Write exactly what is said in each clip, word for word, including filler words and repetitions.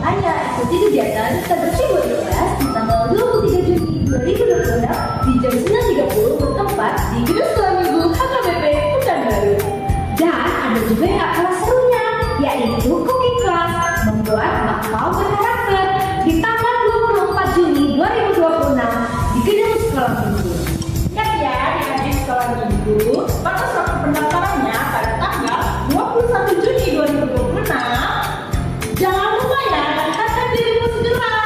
Ayo ikuti kegiatan Tabersyukur Ikhlas di tanggal dua puluh tiga Juni dua ribu dua puluh enam di jam sembilan tiga puluh bertempat di Gedung Sekolah Minggu H K B P Pekanbaru. Dan ada juga yang gak kalah serunya, yaitu cooking class membuat bakpao berkarakter di tanggal dua puluh empat Juni dua ribu dua puluh enam di Gedung Sekolah Minggu. Ingat ya, di Gedung Sekolah Minggu, batas waktu pendaftarannya pada tanggal dua puluh satu Juni dua ribu dua puluh enam. Jangan lupa ya, daftarkan dirimu segera.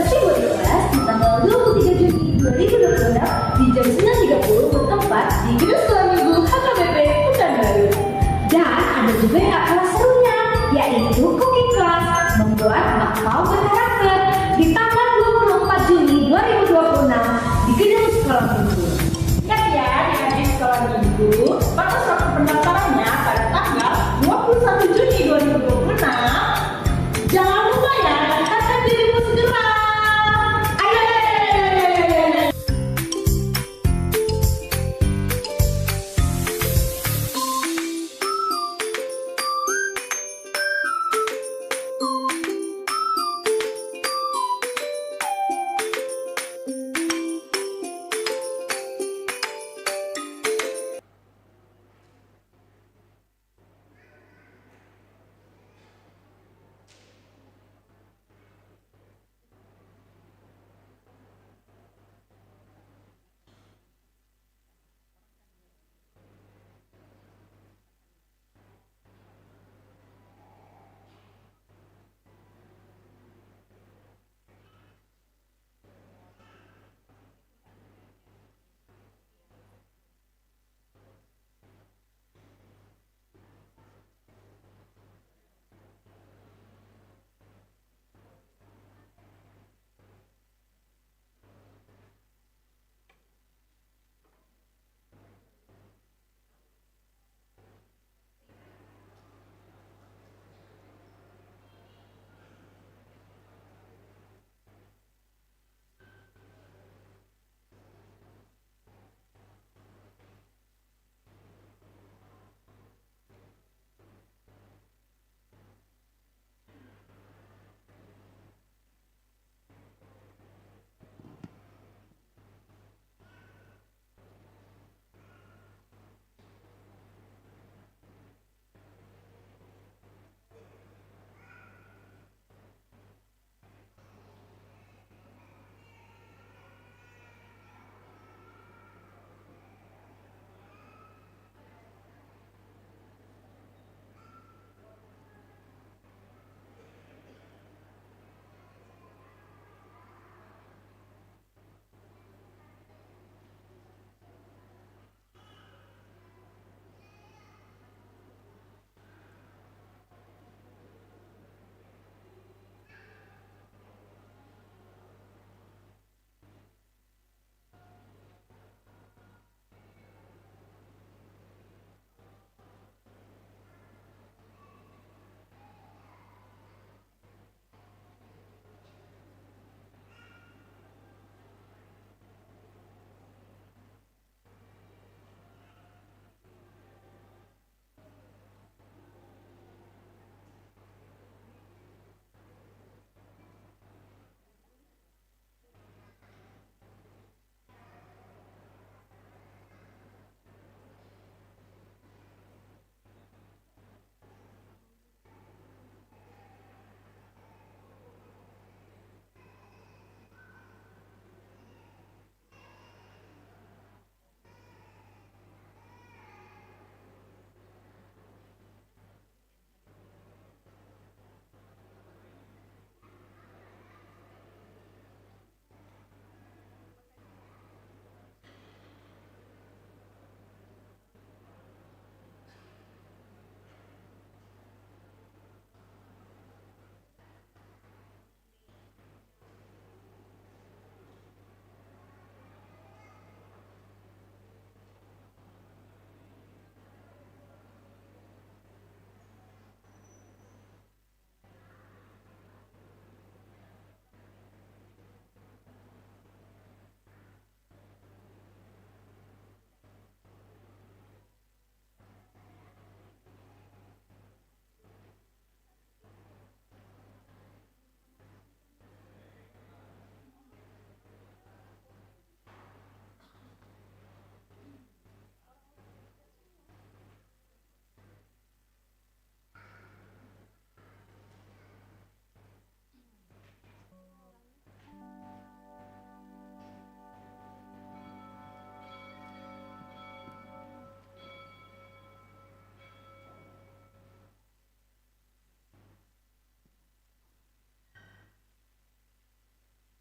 Coding Class di tanggal dua puluh tiga Juni dua ribu dua puluh enam di jam sembilan tiga puluh, bertempat di Gedung Sekolah Minggu H K B P Pekanbaru. Dan ada juga yang kelas serunya, yaitu Cooking Class membuat bakpao berkarakter di tanggal dua puluh empat Juni dua ribu dua puluh enam di Gedung Sekolah Minggu. Ingat ya, di Gedung Sekolah Minggu, batas waktu pendaftarannya pada tanggal dua puluh satu Juni dua ribu dua puluh enam. Jangan lupa ya, daftarkan dirimu segera. Ayo, ayo, ayo, ayo, ayo, ayo.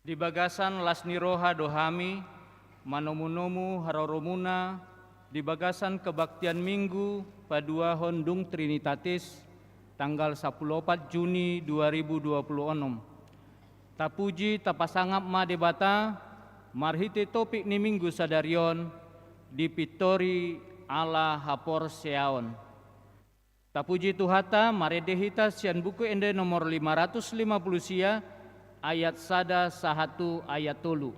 Di bagasan las ni roha do hami manomunomu haroromuna di bagasan kebaktian Minggu paduahon dung Trinitatis, tanggal sapuluh opat Juni dua ribu dua puluh onom. Tapuji tapasangap ma Debata marhite topik ni Minggu sadari on, dipintori ala haporseaon. Tapuji Tuhanta, marende hita sian Buku Ende nomor lima ratus lima puluh sia, ayat sada sahat tu ayat tolu.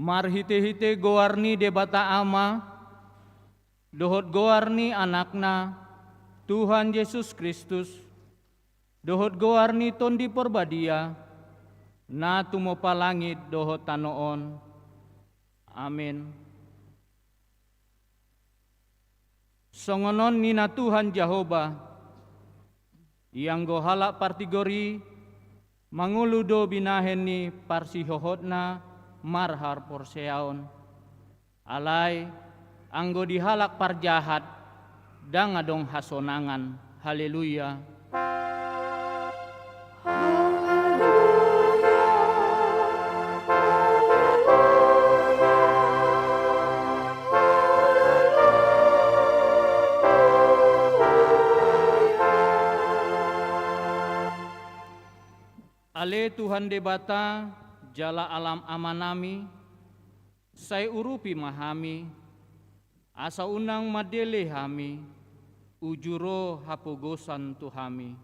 Marhitehite goar ni Debata Ama, dohot goar ni Anakna, Tuhan Jesus Kristus, dohot goar ni Tondi Porbadia, na tumompa langit dohot tano on. Amen. Songon on nina Tuhan Jahowa, ianggo halak partigor i mangolu do binahen ni parsihohotna marhaporseaon. Alai anggo di halak parjahat ndang adong hasonangan. Haleluya. Ale Tuhan Debata, jala Amanami, sai urupi ma hami, asa unang mandele hami, uju ro hapogosan tu hami.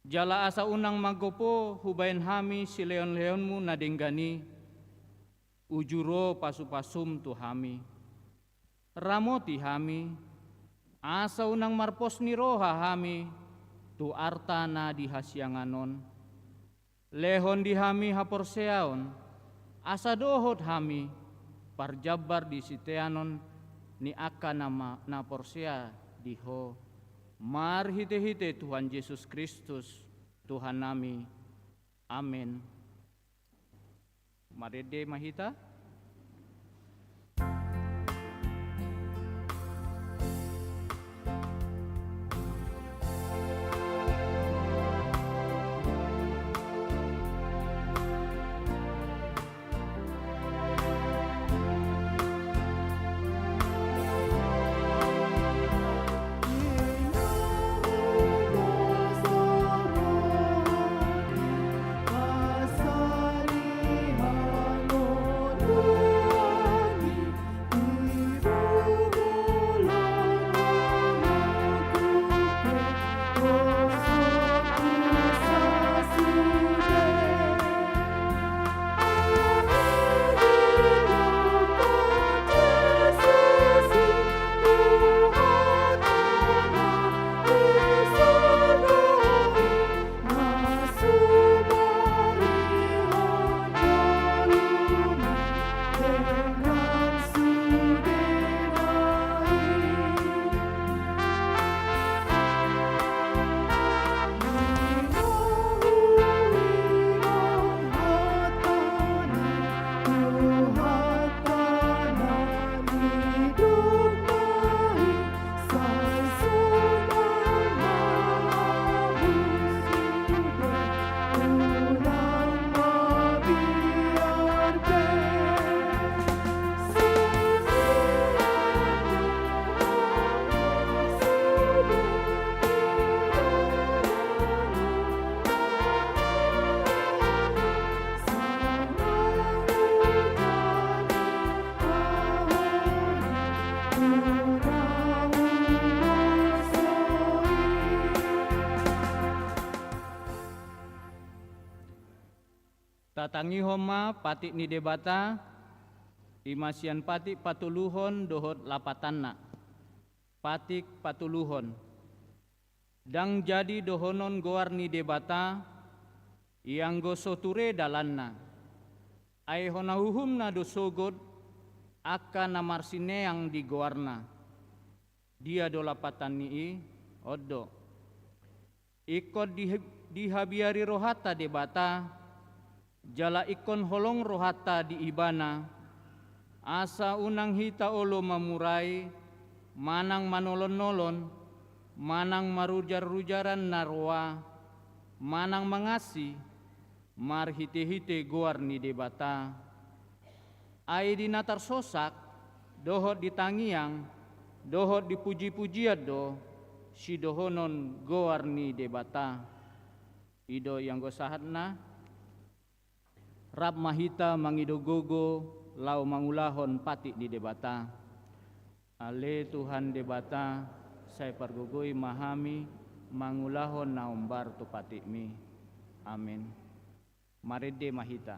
Jala asa unang magopo hubahen hami silehonlehonmu na denggan i, uju ro pasupasum tu hami. Ramoti hami, asa unang marpos ni roha hami tu arta na di hasiangan on. Lehon di hami haporseaon, asa dohot hami parjambar di siteanon ni angka na ma-, na porsea di Ho. Marhite-hite Tuhan Jesus Kristus, Tuhannami. Amen. Marende ma hita. Tatangihon ma patik ni Debata, i ma sian patik patoluhon dohot lapatanna. Patik patoluhon. Ndang jadi dohonon goar ni Debata, ianggo so ture dalanna. Ai hona uhumna do sogot angka na marsineang di goarna. Dia do lapatan ni i? On do. Ingkon di, dihabiari rohanta Debata, jala ingkon holong rohanta di Ibana, asa unang hita olo mamurai, manang manolon-nolon, manang marujar-rujaran na roa, manang mangasi, marhite-hite goar ni Debata. Ai di na tarsosak, dohot di tangiang, dohot di puji-pujian do sidohonon goar ni Debata. I do ianggo sahatna. Rap ma hita mangido gogo laho mangulahon patik ni Debata. Ale Tuhan Debata, sai pargogoi ma hami mangulahon na hombar tu patikmi. Amen. Marende ma hita.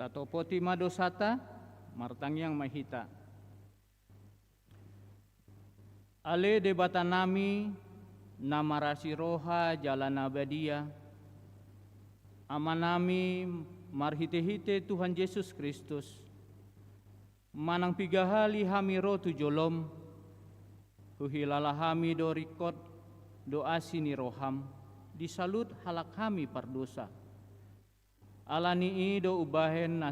Topoti ma dosanta, martangiang ma hita. Ale Debatanami, na marasi roha jala na badia, Amanami, marhite-hite Tuhan Jesus Kristus, manang piga hali hami ro tu jolom, huhilala hami do ringkot dohot asi ni roham di saluhut halak hami pardosa. Ala ni i do umbahen na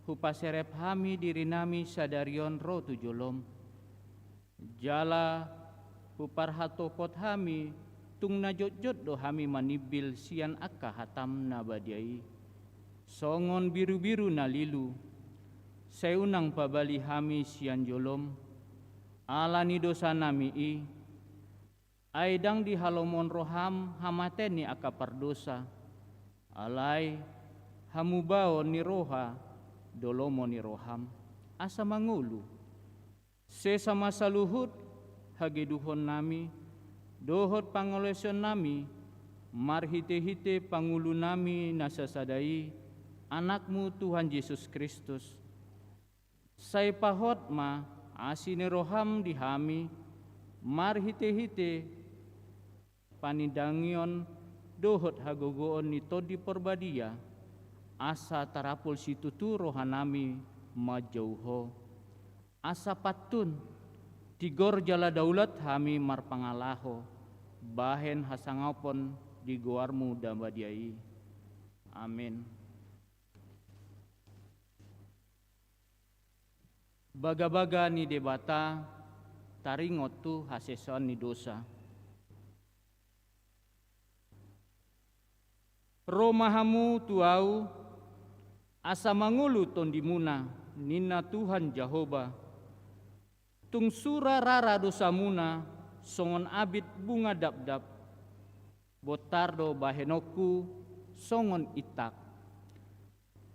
hupaserep hami dirinami sadari on ro tu jolom. Jala huparhatopot hami tung na jotjot do hami manimbil sian angka hatam na badia i. Songon birubiru na lilu, sai unang pabali hami sian jolom, ala ni dosanami i, ai ndang dihalomohon roham hamatean ni angka pardosa, alai hamubaon ni roha do lomo ni roham, asa mangolu. Sesa ma saluhut hageduhonnami dohot pangalaosionnami marhite-hite Pangulunami na sasada i, Anakmu Tuhan Jesus Kristus. Sai pahot ma asi ni roham di hami marhite-hite panindangion dohot hagogoon ni Tondi Parbadia, asa tarapul situtu rohanami manjou Ho. Asa pantun, tigor jala daulat hami marpangalaho bahen hasangapon di goarmu na badia i. Amin. Bagabaga ni Debata taringot tu hasesaon ni dosa. Ro ma hamu tu Ahu, asa mangolu tondimuna, ninna Tuhan Jahowa. Tung sura rara dosamuna songon abit bunga dapdap, bontar do bahenonku songon intak.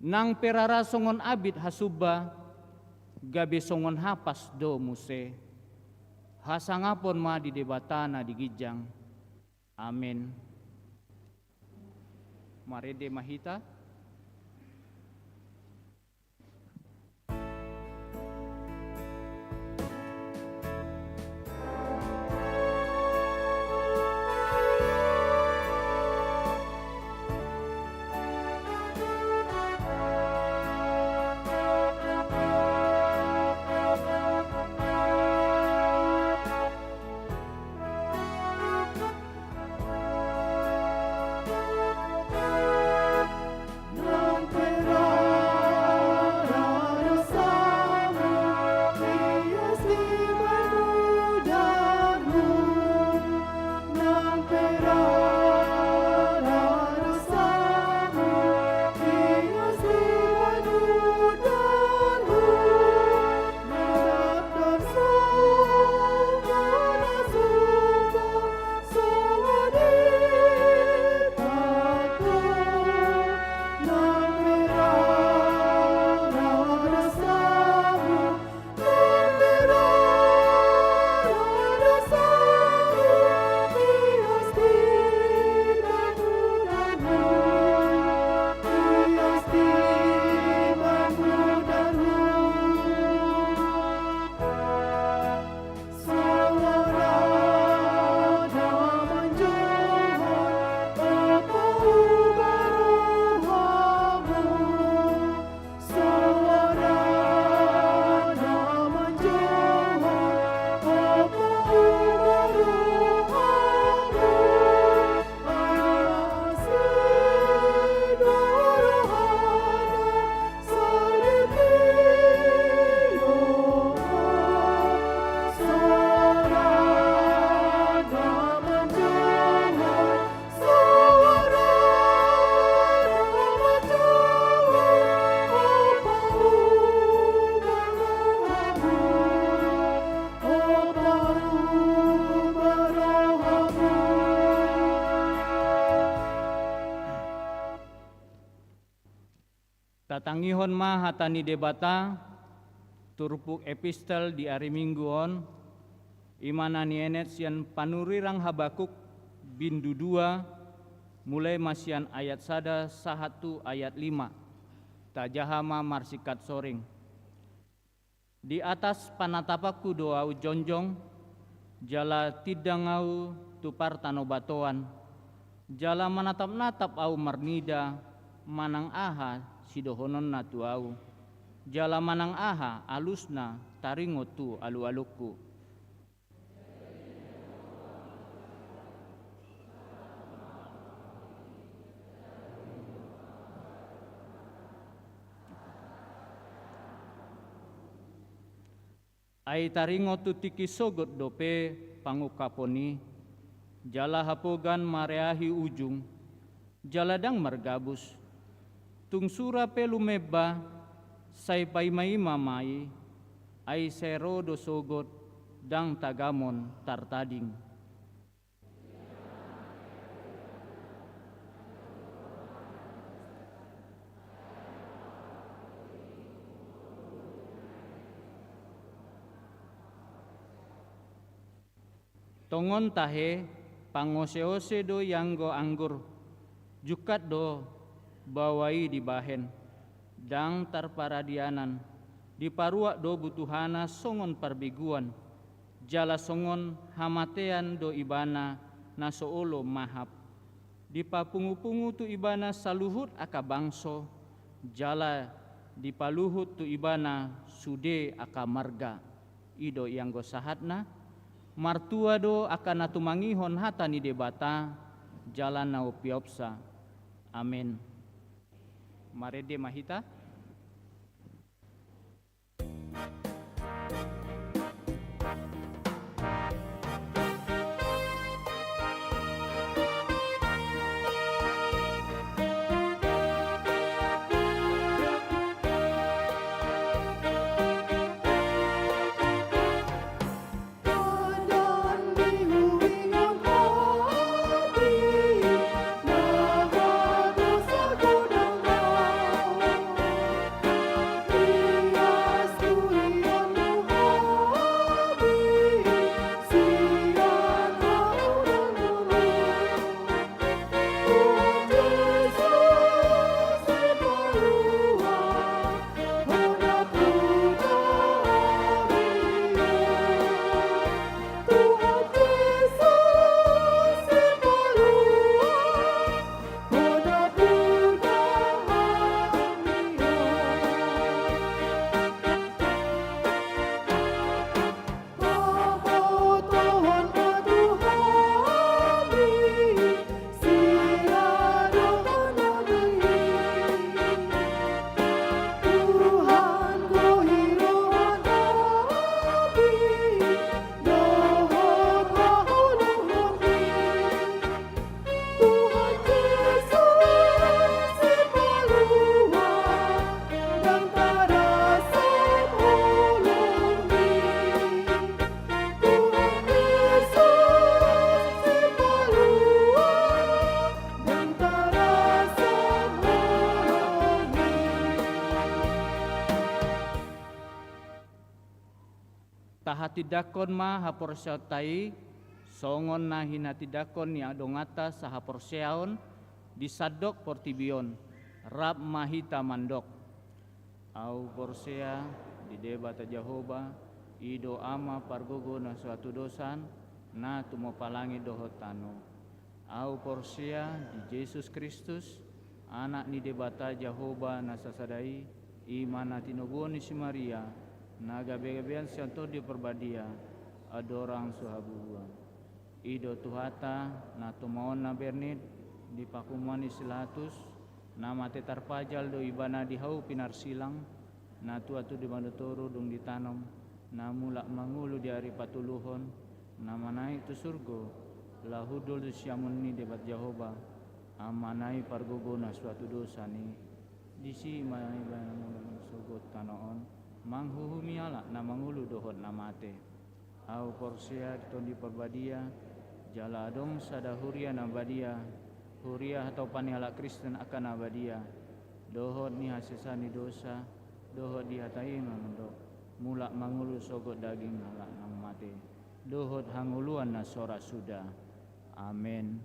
Nang pe rara songon abit hasumba, gabe songon hapas do muse. Hasangapon ma di Debata na di ginjang. Amin. Marende ma hita. Tatangihon ma hata ni Debata, turpuk epistel di ari Minggu on, i ma na nienet sian panurirang Habakuk, bindu dua, mulai ma sian ayat sada sahat tu ayat lima. Tajaha ma marsingkat soring. Di atas panatapanku do ahu jongjong, jala tindang ahu tu partanobatoan, jala manatapnatap ahu marnida, manang aha sidohononna tu ahu, jala manang aha alusna taringot tu alualungku. Ai taringot tu tingki sogot dope pangungkapon i, jala hapogan mareahi ujung, jala ndang margabus. Tung sura pe lumemba, sai paimaima ma i, ai sai ro do sogot, ndang tagamon tartading. Tongon tahe, pangoseose do ianggo anggur, jungkat do baoa i dibahen, ndang tarparadianan, diparuak do butuhana songon parbegu-an, jala songon hamatean do ibana na so olo mahap. Dipapungupungu tu ibana saluhut angka bangso, jala dipaluhut tu ibana sude angka marga. I do ianggo sahatna, martua do angka na tumangihon hata ni Debata, jala na umpeopsa. Amen. Marende ma hita. Tahatindangkon ma haporseaonta i, songon na hinatindangkon ni donganna sahaporseaon di sandok portibi on, rap ma hita mandok. Ahu porsea di Debata Jahowa, i do Ama pargogo na so hatudosan, na tumompa langit dohot tano. Ahu porsea di Jesus Kristus, Anak ni Debata Jahowa na sasada i, i ma na tinobuon ni si Maria, na gabegabean sian Tondi Parbadia, andorang so habubuan. I do Tuhanta, na tumaonna bernit, di pangkumoan ni si Latus, na mate tarpajal do ibana di hau pinarsilang, na tua tu demban toru dung ditanom, na mulak mangolu di ari patoluhon, na manaek tu surgo, laho hundul tu siamun ni Debata Jahowa, Amana i pargogo na so hatudosan i, disi ma ibana mulak sogot tano on, manghuhumi halak na mangolu dohot na mate. Ahu porsea di Tondi Parbadia, jala adong sada huria na badia, huria hatopan ni halak Kristen angka na badia, dohot ni hasesaan ni dosa, dohot di hata i na mandok, mulak mangolu sogot daging halak na mate, dohot hangoluan na so ra suda. Amen.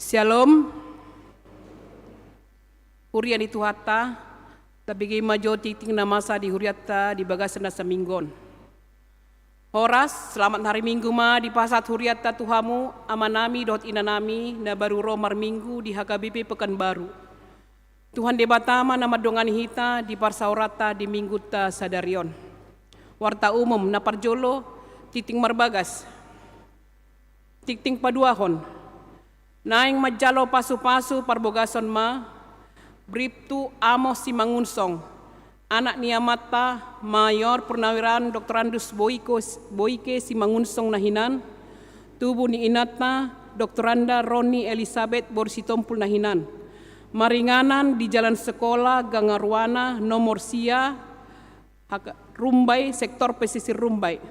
Syalom. Huria ni Tuhanta, tabege ma jo tingting na masa di hurianta di bagasan na saminggu on. Horas, selamat hari Minggu ma dipasahat hurianta tu hamu, amanami dohot inanami, na baru ro marminggu di H K B P Pekanbaru. Tuhan Debata ma na mandongani hita di parsaoranta di minggunta sadari on. Warta umum na parjolo, tingting marbagas. Tingting paduahon. Naeng manjalo pasupasu parbogason ma, Briptu Amos Simangunsong, anak ni amanta Mayor Purnawirawan Doktorandus Boiko, Boike Simangunsong na hinan, tubu ni inanta Doktoranda Roni Elisabet boru Sitompul na hinan. Maringanan di Jalan Sekolah Gang Aruana nomor sia, H K, Rumbai, sektor pesisir Rumbai.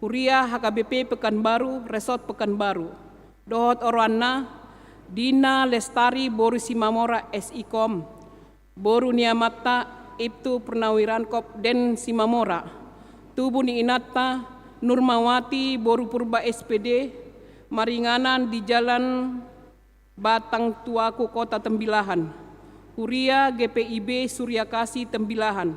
Huria H K B P Pekanbaru, Resort Pekanbaru. Dohot oroanna, Dina Lestari boru Simamora S I Kom. Boru ni amanta Ibtu Purnawirawan Kopden Simamora. Tubu ni inanta Nurmawati boru Purba S P D, maringanan di Jalan Batang Tuaku Kota Tembilahan. Huria G P I B Suryakasi Tembilahan.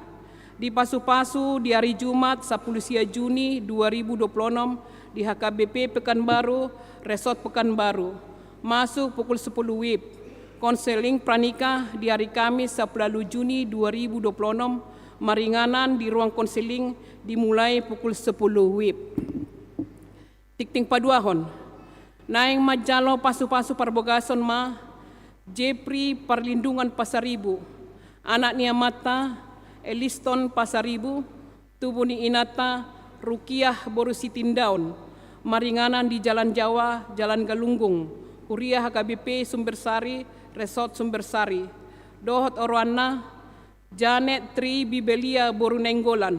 Dipasupasu di ari Jumat, sapulu sia Juni dua ribu dua pulu onom, di H K B P Pekanbaru, Resort Pekanbaru. Masuk pukul sepuluh wib. Konseling pranikah di ari Kamis, sapulu ualu Juni dua ribu dua pulu onom, maringanan di ruang konseling dimulai pukul sepuluh wib. Tingting paduahon. Naeng manjalo pasupasu parbogason ma Jepri Parlindungan Pasaribu, anak ni amanta Eliston Pasaribu, tubu ni inanta Rukiah boru Sitindaon, maringanan di Jalan Jawa, Jalan Galunggung, Huria H K B P Sumbersari, Resort Sumbersari. Dohot oroanna, Janet Tri Bibelia boru Nainggolan,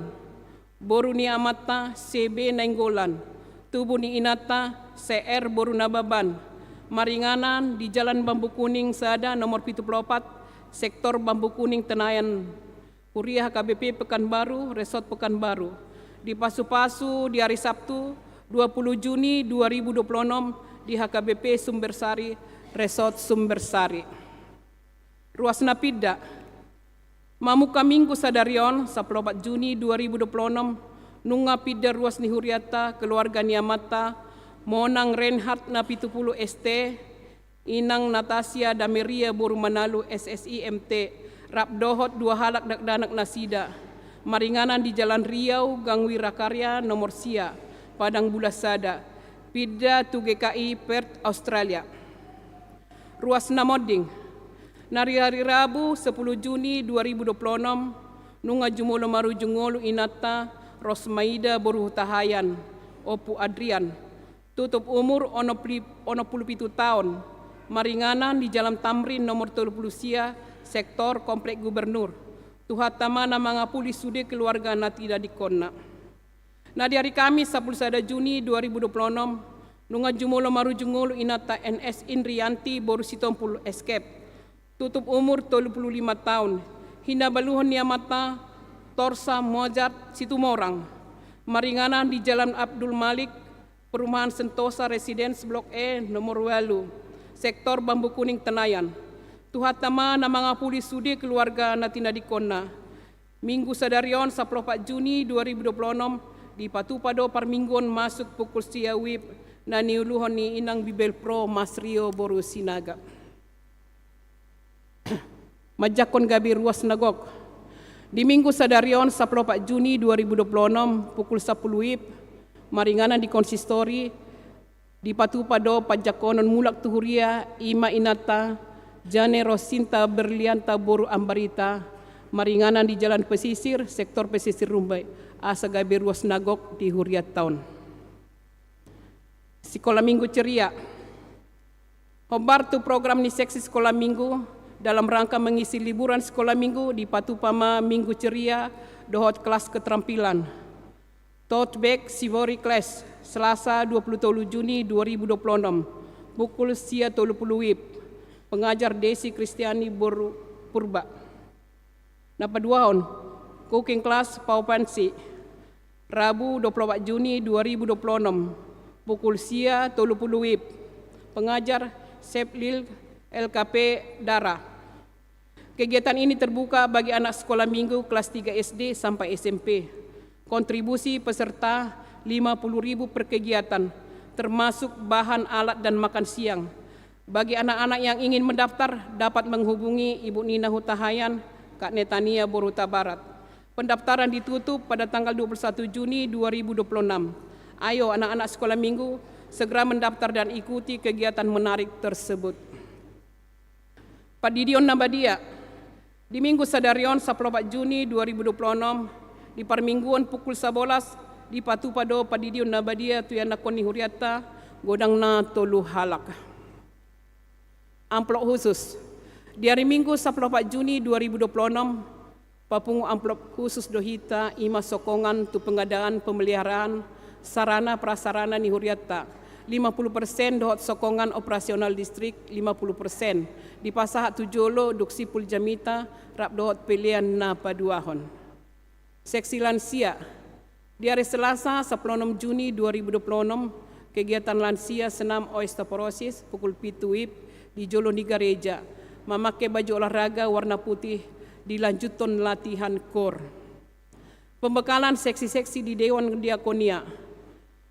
boru ni amanta C B Nainggolan, tubu ni inanta C R boru Nababan, maringanan di Jalan Bambu Kuning sada nomor pitu pulu opat, sektor Bambu Kuning Tenayan, Huria H K B P Pekanbaru, Resort Pekanbaru. Dipasupasu di ari Sabtu, dua pulu Juni dua ribu dua pulu onom, di H K B P Sumbersari, Resort Sumbersari. Ruas na pinda. Mamungka minggu sadari on, sapulu opat Juni dua ribu dua pulu onom, nunga pinda ruas ni hurianta, keluarga ni amanta, Monang Reinhard na pitu pulu S T, Inang Natasia Dameria boru Manalu S S I M T, rap dohot dua halak dakdanak nasida, maringanan di Jalan Riau, Gang Wirakarya, nomor sia, Padang Bulan sada, pinda tu G K I Perth, Australia. Ruas na monding. Nari ari Rabu, sepuluh Juni dua ribu dua puluh enam, Nunga jumolo marujung ngolu inanta Rosmaida boru Hutahaean, Ompu Adrian, tutup umur onom pulu pitu taon, maringanan di Jalan Tamrin nomor tolu pulu sia, sektor Komplek Gubernur. Tuhanta ma na mangapuli sude keluarga na tinadingkonna. Na di ari Kamis sampulu sada Juni dua ribu dua pulu onom, nunga jumolo marujung ngolu inanta N S Indrianti boru Sitompul, Eskep, tutup umur tolu pulu lima taon, hinabaluhon ni amanta Torsa Mozart Situmorang, maringanan di Jalan Abdul Malik, Perumahan Sentosa Residence Blok E nomor ualu, sektor Bambu Kuning, Tenayan. Tuhanta ma na mangapuli sude keluarga na tinadingkonna. Minggu sadari on sampulu opat Juni dua ribu dua pulu onom, dipatupa do parmingguon masuk pukul sia wib, na niuluhon ni inang Bibelvrouw Masrio boru Sinaga. Manjangkon gabe ruas na gok. Di Minggu sadari on sampulu opat Juni dua ribu dua pulu onom pukul sampulu wib, maringanan di konsistori, dipatupa do panjangkonon mulak tu huria, i ma inanta Jane Rosinta Berlianta boru Ambarita, maringanan di Jalan Pesisir, sektor Pesisir Rumbai, asa gabe ruas na gok di hurianta on. Sikola Minggu ceria. Hombar tu program ni seksi sikola minggu dalam rangka mengisi liburan sikola minggu, dipatupa ma minggu ceria dohot kelas keterampilan. Tote bag Chivalry Class, Selasa dua pulu tolu Juni dua ribu dua pulu onom, pukul sia tolu pulu wib. Pengajar Desi Kristiani boru Purba. Na paduahon, cooking class Paupansi, Rabu dua pulu opat Juni dua ribu dua pulu onom, pukul sia tolu pulu wib. Pengajar Chef Lil, L K P Dara. Kegiatan ini terbuka bagi anak sekolah minggu kelas tiga S D sampai S M P. Kontribusi peserta lima puluh ribu per kegiatan, termasuk bahan, alat, dan makan siang. Bagi anak-anak yang ingin mendaftar, dapat menghubungi Ibu Nina Hutahaean, Kak Netania boru Hutabarat. Pendaftaran ditutup pada tanggal dua puluh satu Juni dua ribu dua puluh enam. Ayo, anak-anak sekolah minggu, segera mendaftar dan ikuti kegiatan menarik tersebut. Pandidion na badia. Di Minggu sadari on sampulu opat Juni dua ribu dua puluh onom, di parmingguon pukul sabolas, dipatupa do pandidion na badia tu ianakhon ni hurianta, godangna tolu halak. Amplop khusus. Di ari Minggu sampulu opat Juni dua ribu dua puluh onom, papungu amplop khusus do hita, i ma sokongan tu pengadaan pemeliharaan sarana prasarana ni hurianta, lima puluh persen, dohot sokongan operasional distrik lima puluh persen, dipasahat tu jolo dung simpul jamita rap dohot pelean na paduahon. Seksi lansia. Di ari Selasa sampulu onom Juni dua ribu dua puluh onom, kegiatan lansia senam osteoporosis pukul pitu wib di jolo ni gareja, mamake baju olahraga warna putih, dilanjuthon latihan core. Pembekalan seksi-seksi di Dewan Diakonia.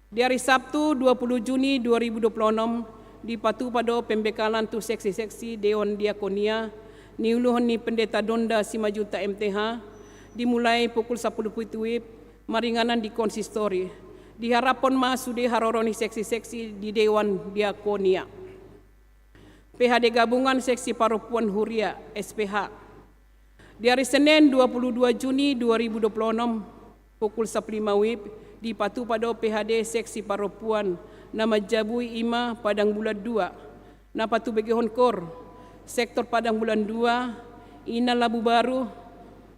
Di ari Sabtu dua puluh Juni dua ribu dua puluh onom, dipatupa do pembekalan tu seksi-seksi Dewan Diakonia, niuluhon ni Pendeta Donda Simanjuntak M T H, dimulai pukul sampulu pitu wib, maringanan di konsistori. Diharaphon ma sude haroro ni seksi-seksi di Dewan Diakonia. P H D gabungan seksi parompuan huria, S P H. Di ari Senen dua puluh dua Juni dua ribu dua puluh onom, pukul sampulu lima wib, dipatupa do P H D seksi parompuan na manjabui, i ma Padang Bulan Dua. Na patubegehon core, sektor Padang Bulan Dua, Ina Labu Baru,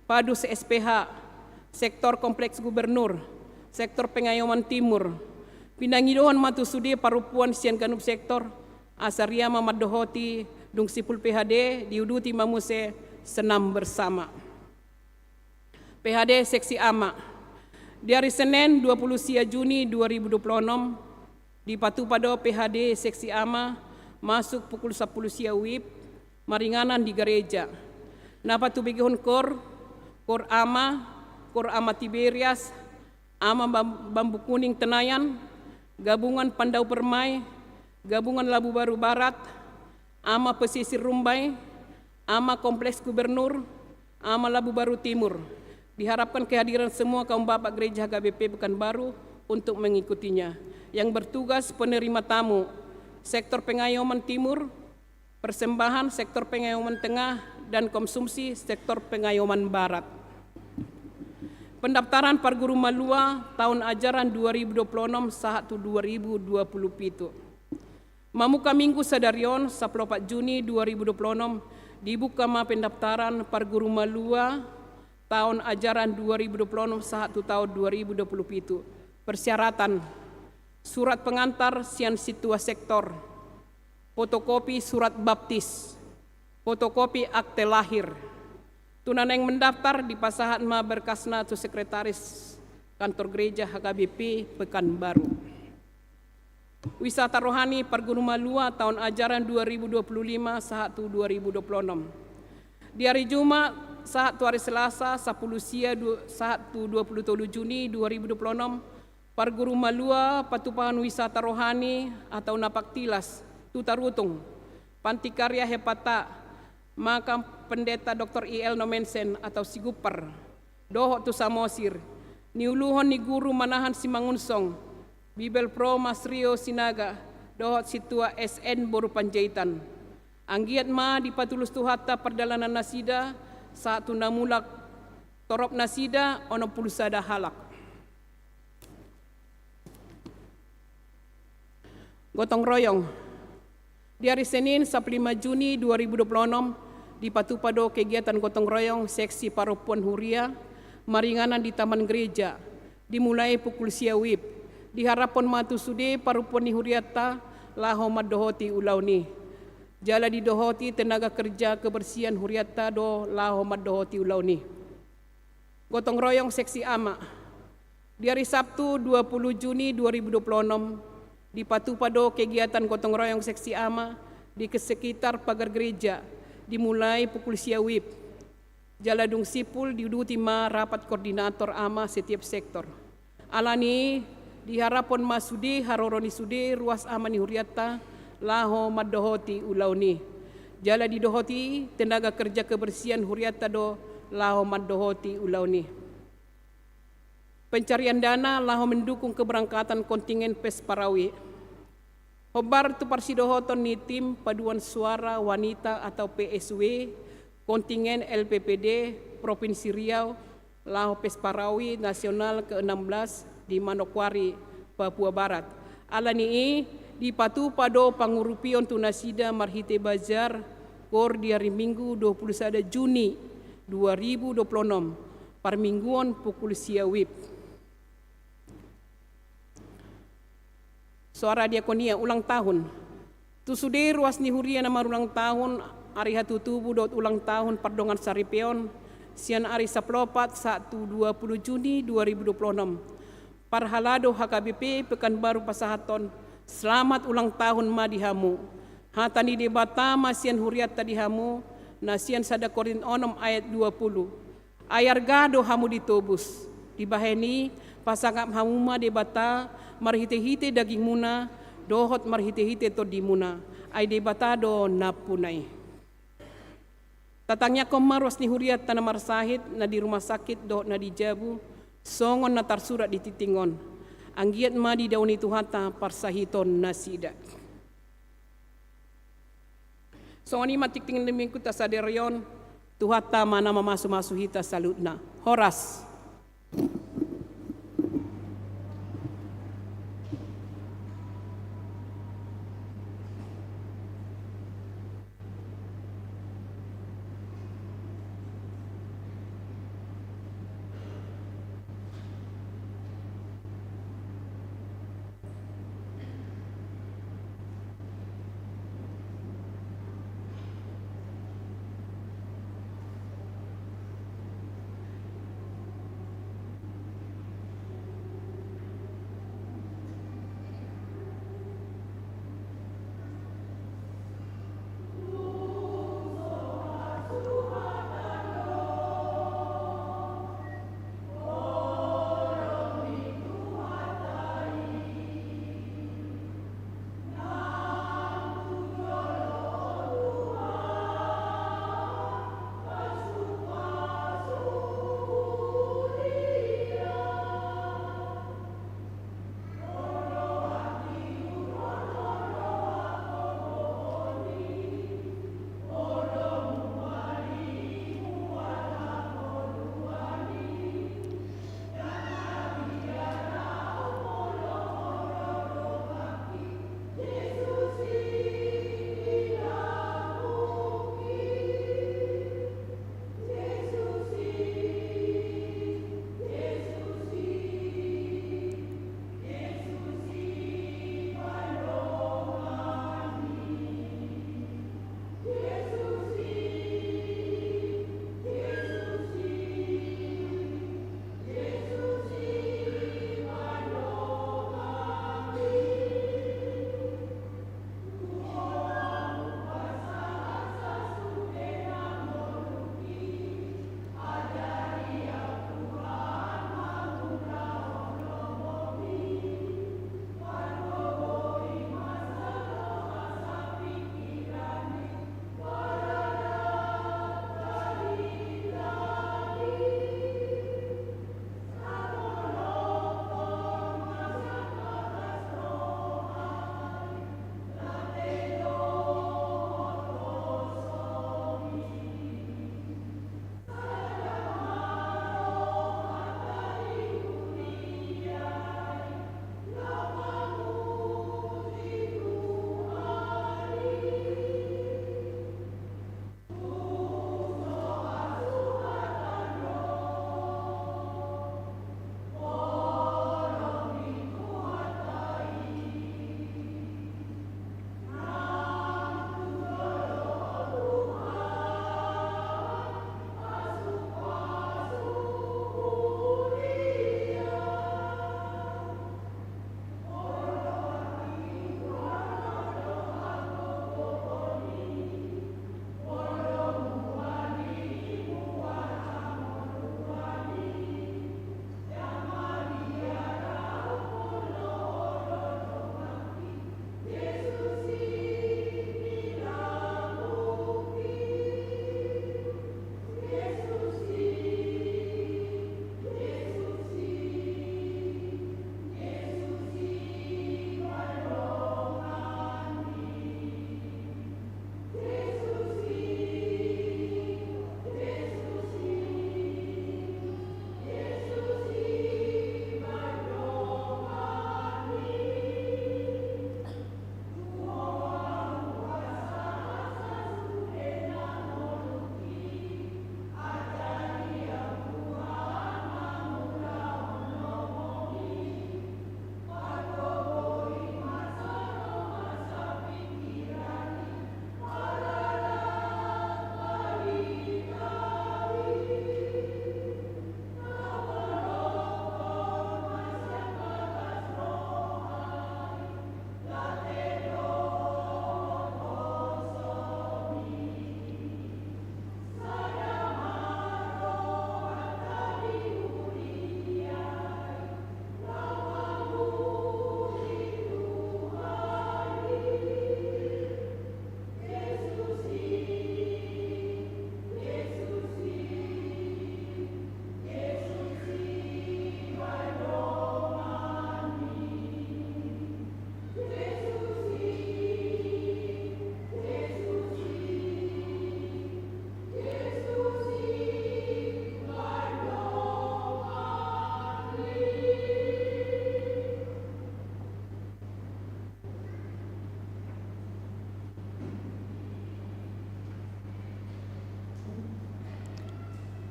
Padus S P H, sektor Kompleks Gubernur, sektor Pengayoman Timur. Pinangidohon ma tu sude parompuan sian ganup sektor, asa ria ma mandohoti, dung simpul P H D, diuduti ma muse senam bersama. P H D seksi ama. Di ari Senen dua puluh sia Juni dua ribu dua puluh onom, dipatupa do P H D seksi ama masuk pukul sampulu sia wib, maringanan di gareja. Na patubegehon core, core ama, core ama Tiberias, ama Bam-, Bambu Kuning Tenayan, gabungan Pandau Permai, gabungan Labu Baru Barat, ama Pesisir Rumbai, ama Kompleks Gubernur, ama Labu Baru Timur. Diharapkan kehadiran semua kaum bapak gereja H K B P Pekanbaru untuk mengikutinya. Yang bertugas penerima tamu, sektor Pengayoman Timur, persembahan sektor Pengayoman Tengah, dan konsumsi sektor Pengayoman Barat. Pendaftaran parguru malua taon ajaran dua ribu dua puluh enam sahat tu dua ribu dua puluh pitu. Mamungka minggu sadari on, sampulu opat Juni dua ribu dua puluh enam, dibuka ma pendaftaran parguru malua taon ajaran dua ribu dua puluh enam sahat tu taon dua ribu dua puluh pitu. Persyaratan: surat pengantar sian sintua sektor, fotokopi surat baptis, fotokopi akte lahir. Tu na naeng mendaftar, dipasahat ma berkasna tu sekretaris kantor gereja H K B P Pekanbaru. Wisata rohani parguru malua taon ajaran dua ribu dua puluh lima sahat tu dua ribu dua puluh enam. Di ari Jumat sahat tu ari Selasa, sampulu sia du-, sahat tu dua puluh tolu Juni dua ribu dua puluh enam, parguru malua patupahon wisata rohani atau napak tilas tu Tarutung, Panti Karya Hepata, makam Pendeta Doktor I L Nommensen atau Sigupar, dohot tu Samosir, niuluhon ni guru manahan Simangunsong, Bibelvrouw Mas Rio Sinaga, dohot sintua S N boru Panjaitan. Anggiat ma dipatulus Tuhanta pardalanan nasida sahat tu na mulak, torop nasida onom pulu sada halak. Gotong royong. Di ari Senin, sampulu lima Juni dua ribu dua puluh enam, dipatupa do kegiatan gotong royong seksi parompuan huria maringanan di Taman Gereja, dimulai pukul sia wib. Diharaphon ma tu sude parompuan ni hurianta laho mandohoti ulaon i. Jala didohoti tenaga kerja kebersihan hurianta do laho mandohoti ulaon i. Gotong royong seksi ama. Di ari Sabtu, dua pulu Juni dua ribu dua pulu onom, dipatupa do kegiatan gotong royong seksi ama di sekitar pagar gereja, dimulai pukul sia wib. Jala dung simpul diuduti ma rapat koordinator ama setiap sektor. Alani i, diharaphon ma sude haroro ni sude ruas ama ni hurianta laho mandohoti ulaon i. Jala didohoti tenaga kerja kebersihan hurianta do laho mandohoti ulaon i. Pencarian dana laho mendukung keberangkatan kontingen pes parau i. Hombar tu parsidohoton ni tim paduan suara wanita atau P S W, kontingen L P P D Provinsi Riau, laho pes parau i nasional ke enam belas di Manokwari, Papua Barat. Alani i, dipatupa do pangurupion tu nasida marhite bazar, gor di ari Minggu dua pulu sada Juni dua ribu dua pulu onom, parmingguon pukul sia wib. Suara diakonia, ulang tahun. Tu sude ruas ni huria na marulang tahun, ari hatutubu dohot ulang tahun pardongan saripeon, sian ari sampulu opat sahat tu dua pulu Juni dua ribu dua pulu onom. Parhalado H K B P Pekanbaru pasahathon, selamat ulang tahun ma di hamu. Hata ni Debata ma sian hurianta di hamu, na sian sada Korint onom ayat dua pulu. Ai arga do hamu ditobus. Dibahen i, pasangap hamu ma Debata marhitehite dagingmuna dohot marhitehite tondimuna. Ai Debata do nampuna i. Tatangiangkon ma ruas ni hurianta na marsahit, na di rumah sakit dohot na di jabu, songon na tarsurat di tingting on. Anggiat ma didaoni Tuhanta parsahiton nasida. Songon i ma tingting ni Minggunta sadari on. Tuhanta ma na mamasumasu hita saluhutna. Horas.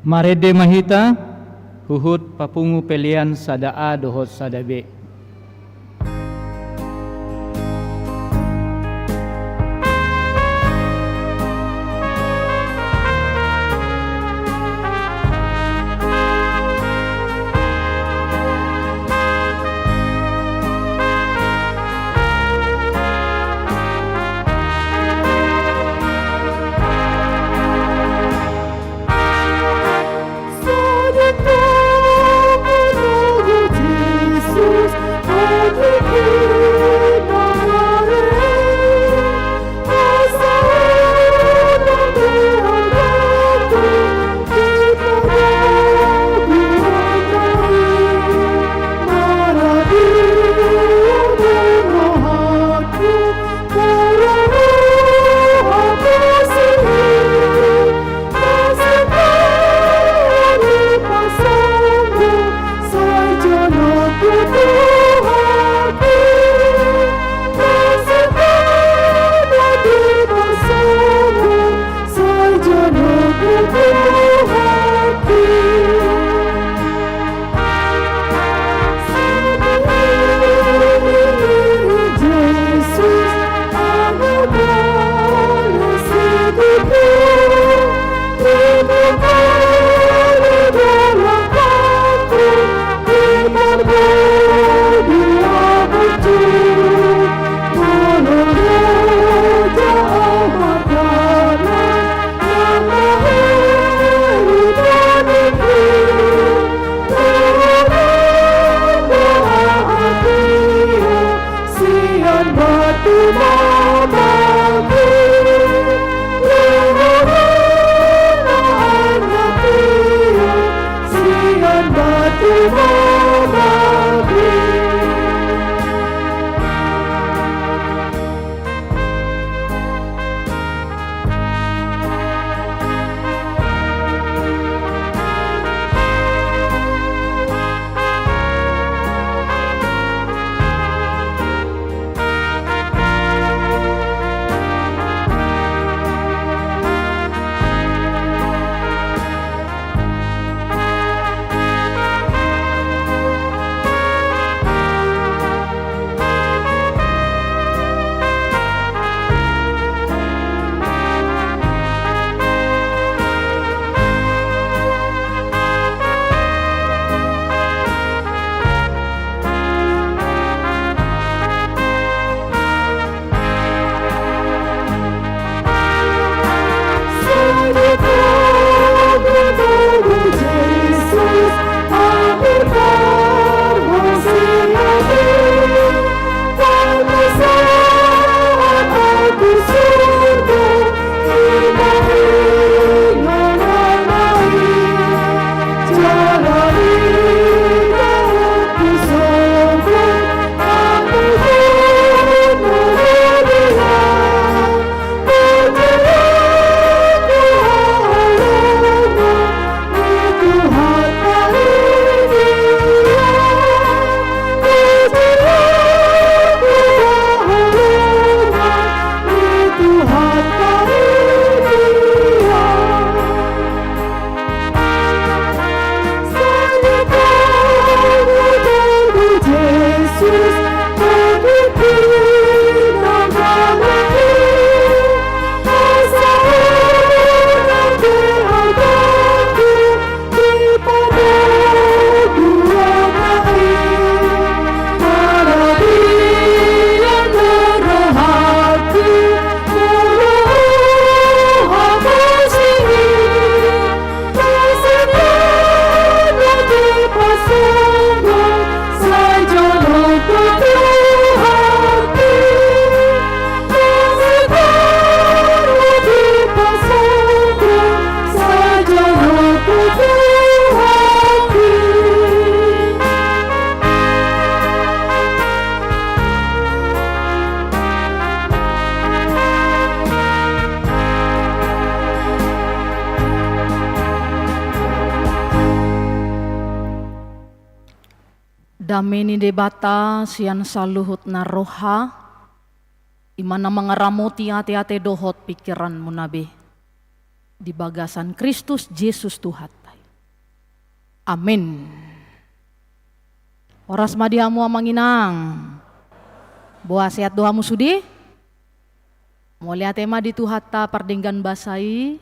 Marende ma hita, huhut papungu pelean sada A dohot sada B. Dame ni Debata sian saluhut na roha, i ma na mangaramoti ateate dohot pingkiranmuna be di bagasan Kristus Jesus Tuhanta i. Amin. Horas ma di hamu amang inang. Boha, sehat do hamu sude? Mauliate ma di Tuhanta pardenggan basa i,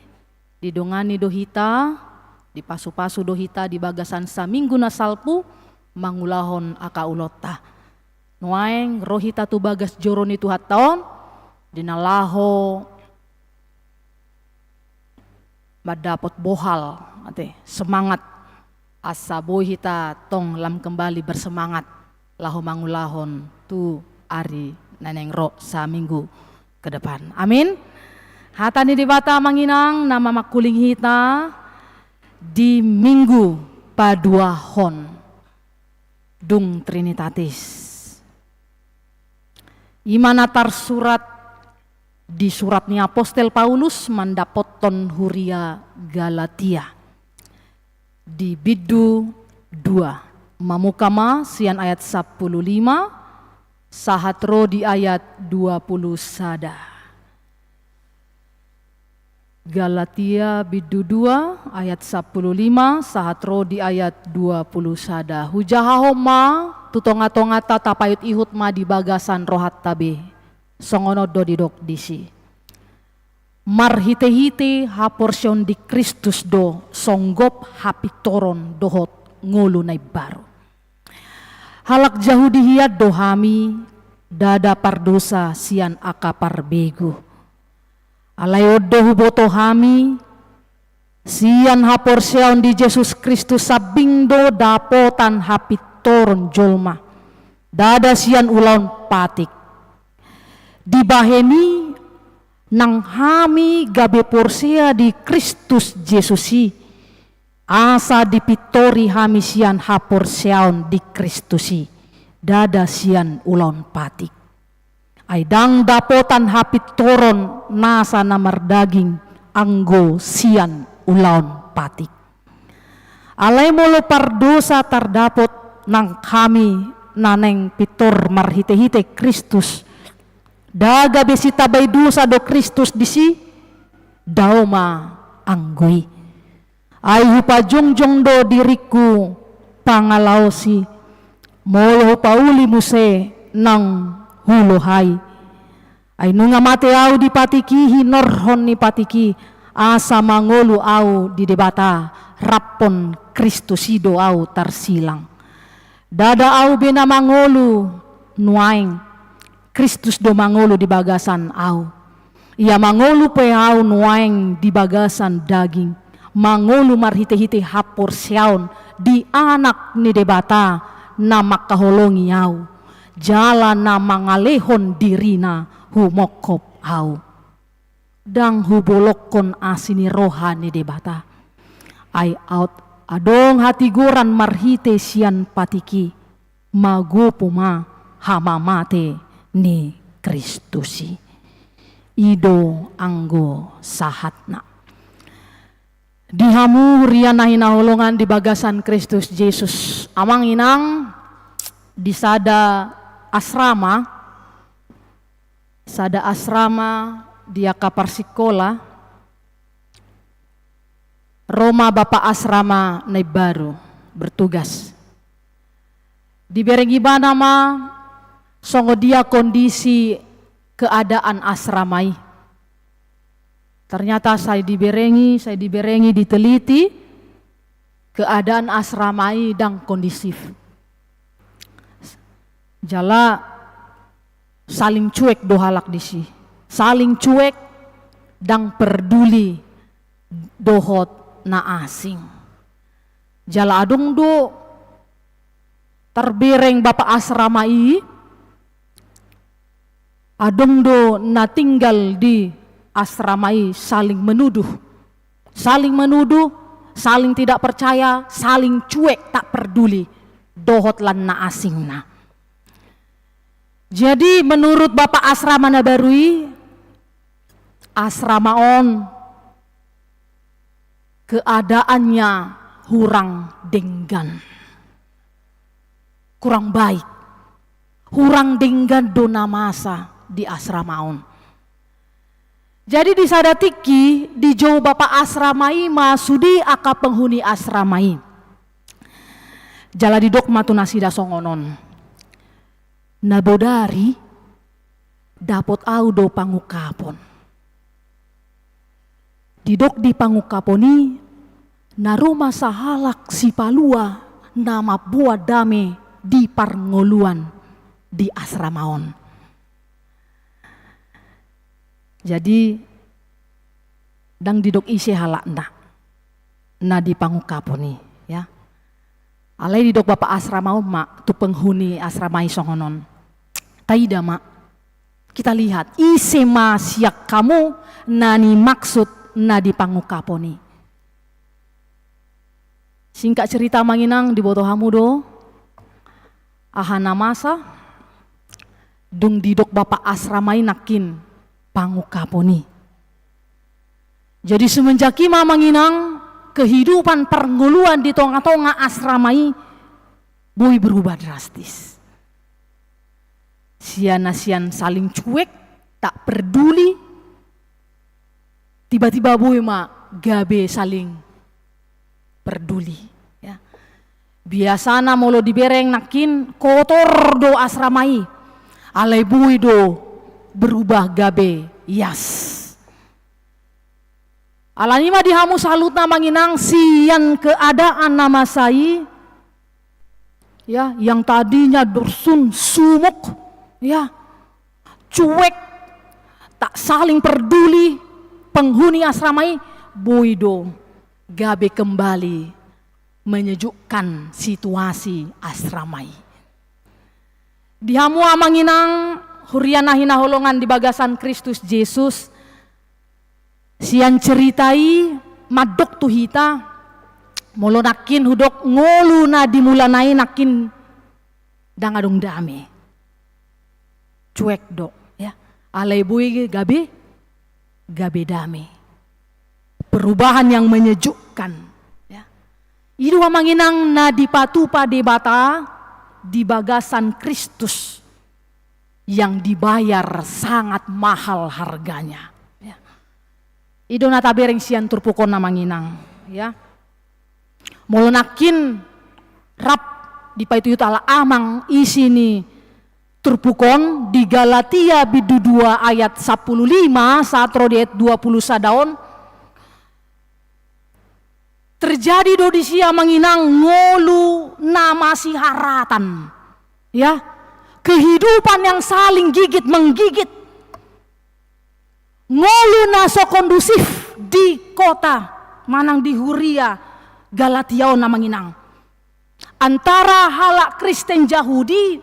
didongani do hita, dipasupasu do hita di bagasan saminggu na salpu mangulahon angka ulaonta. Nuaeng ro hita tu bagas joro ni Tuhanta on, di na laho mandapot bohal, ate, semangat, asa boi hita tong lam kembali bersemangat laho mangulahon tu ari na naeng ro saminggu ke depan. Amin. Hata ni Debata amang inang na mamangkuling hita di Minggu paduahon dung Trinitatis. I ma na tarsurat di surat ni apostel Paulus mandapothon huria Galatia, di bindu dua, mamuka ma sian ayat sampulu lima sahat ro di ayat dua pulu sada. Galatia bindu dua ayat sampulu lima sahat ro di ayat dua pulu sada. Hujahahon ma tu tonga-tonganta, tapaihut-ihut ma di bagasan rohanta be. Songon on do didok disi: Marhite-hite haporseaon di Kristus do songgop hapintoron dohot ngolu na imbaru. Halak Jahudi hian do hami, ndada pardosa sian angka parbegu. Alai on do huboto hami, sian haporseaon di Jesus Kristus sambing do dapotan hapintoron jolma, ndada sian ulaon patik. Dibahen i nang hami gabe porsea di Kristus Jesus i, asa dipintori hami sian haporseaon di Kristus i, ndada sian ulaon patik. Ai ndang dapotan hapintoron nasa na mardaging anggo sian ulaon patik. Alai molo pardosa tardapot nang hami na naeng pintor marhite-hite Kristus, ndada be sitambai dosa do Kristus disi? Dao ma anggo i. Ai hupajongjong do diringku pangalaosi, molo hupauli muse naung hulohai. Ai nunga mate ahu di patik i, hinorhon ni patik i, asa mangolu ahu di Debata, raphon Kristus i do ahu tarsilang. Ndada ahu be na mangolu nuaeng, Kristus do mangolu di bagasan ahu. Ia mangolu pe ahu nuaeng di bagasan daging, mangolu marhite-hite haporseaon di Anak ni Debata na mangkaholongi ahu, jala na mangalehon dirina humongkop ahu. Ndang hubolongkon asi ni roha ni Debata. Ai aut adong hatigoran marhite sian patik i, magopo ma hamamate ni Kristus i. I do anggo sahatna. Di hamu huria na hinaholongan di bagasan Kristus Jesus, amang inang, di sada asrama, sada asrama di angka parsikola, ro ma bapa asrama na imbaru bertugas. Dibereng ibana ma songon dia kondisi keadaan asrama i. Ternyata sai diberengi, sai diberengi, diteliti, keadaan asrama i ndang kondusif. Jala saling cuek do halak disi. Saling cuek, ndang perduli dohot na asing. Jala adong do terbereng bapa asrama i, adong do na tinggal di asrama i saling menuduh. Saling menuduh, saling tidak percaya, saling cuek, tak perduli dohot lan na asingna. Jadi menurut bapa asrama na baru i, asrama on keadaannya hurang denggan. Kurang baik. Hurang denggan do na masa di asrama on. Jadi di sada tingki dijou bapa asrama i ma sude angka penghuni asrama i. Jala didok ma tu nasida songon on: Na bodari dapot ahu do pangungkapon. Didok di pangungkapon i, na ro ma sahalak sipalua na mamboan dame di parngoluan di asrama on. Jadi, ndang didok ise halakna na di pangungkapon i, ya. Alai didok bapak asrama on ma tu penghuni asrama i songon on: Taida ma, kita lihat, ise ma sian hamu na nimaksud na di pangungkapon i. Singkat cerita, amang inang, diboto hamu do aha na masa dung didok bapak asrama i nangkin pangungkapon i. Jadi, semenjak i ma, amang inang, kehidupan parngoluan di tonga-tonga asrama i boi berubah drastis. Sian na sian saling cuek, tak perduli, tiba-tiba boi ma gabe saling perduli, ya. Biasana molo dibereng nangkin kotor do asrama i, alai boi do berubah gabe ias. Alani i ma di hamu saluhutna, amang inang, sian keadaan na masa i, ya, yang tadinya dursun, sumuk, ya, cuek, tak saling perduli penghuni asrama i, boi do gabe kembali menyejukkan situasi asrama i. Di hamu, amang inang, huria na hinaholongan di bagasan Kristus Jesus, sian cerita i mandok tu hita, molo nangkin hudok ngolu na di mulana i nangkin ndang adong dame. Cuek do, ya. Alai boi gabe, gabe dame. Perubahan yang menyejukkan, ya. I do, amang inang, na dipatupa Debata di bagasan Kristus yang dibayar sangat mahal harganya, ya. I do na tabereng sian turpuk on, amang inang, ya. Molo nangkin rap dipaihut-ihut halak amang isi ni turpuk on, di Galatia bindu dua ayat sampulu lima sahat ro di ayat dua pulu sada on, terjadi do disi, amang inang, ngolu na masiharatan. Ya, kehidupan yang saling gigit menggigit. Ngolu na so kondusif di kota manang di huria Galatia on, amang inang, antara halak Kristen Jahudi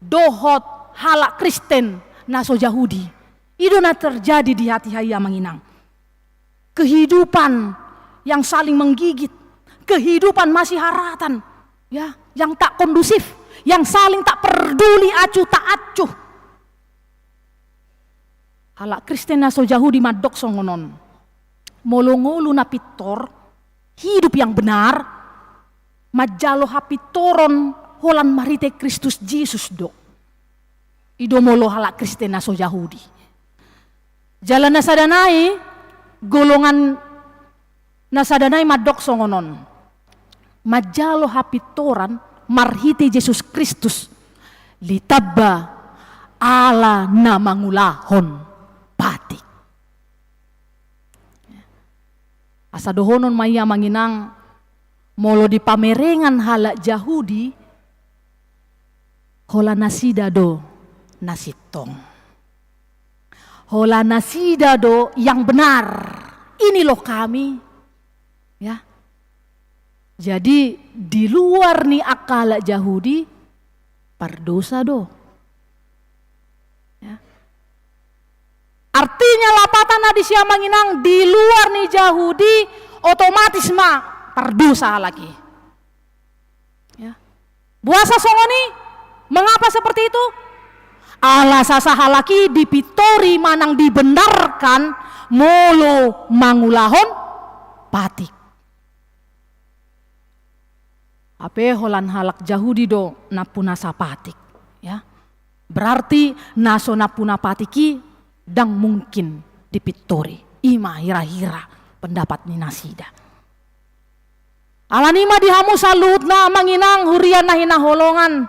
dohot halak Kristen na so Jahudi. I do na terjadi di hatiha i, amang inang. Kehidupan yang saling menggigit, kehidupan masiharatan, ya, yang tak kondusif, yang saling tak perduli acuh tak acuh. Halak Kristen na so Jahudi mandok songon on: Molo ngolu na pintor, hidup yang benar, manjalo hapintoron holan marhite Kristus Jesus do. I do molo halak Kristen na so Jahudi. Jala na sada nai, golongan na sada nai mandok songon on: Manjalo hapintoran marhite Jesus Kristus, ditamba ala na mangulahon patik. Asa dohonon ma i, amang inang, molo di pamerengan halak Jahudi, holan nasida do na sintong. Holan nasida do yang benar. Ini loh kami. Ya. Jadi, di luar ni angka halak Jahudi, pardosa do. Ya. Artinya, lapatan na disi, amang inang, di luar ni Jahudi, otomatis ma pardosa halak i. Ya. Boasa songon i? Mengapa seperti itu? Ala sasa halak i dipintori manang dibenarkan molo mangulahon patik. Hape holan halak Jahudi do nampuna sapatik, ya. Berarti na so nampuna patik i ndang mungkin dipintori. I ma hira-hira pendapat ni nasida. Alani ma di hamu saluhutna amang inang huria na hinaholongan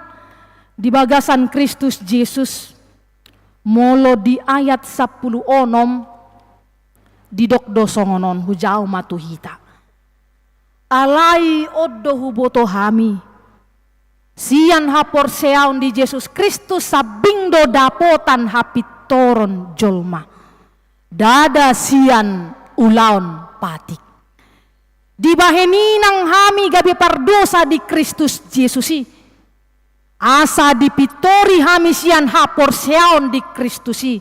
di bagasan Kristus Jesus, molo di ayat sampulu onom didok do songon on, hujalo ma tu hita. Alai on do huboto hami, sian haporseaon di Jesus Kristus sambing do dapotan hapintoron jolma, ndada sian ulaon patik. Dibahen i nang hami gabe pardosa di Kristus Jesus i, asa dipintori hami sian haporseaon di Kristus i,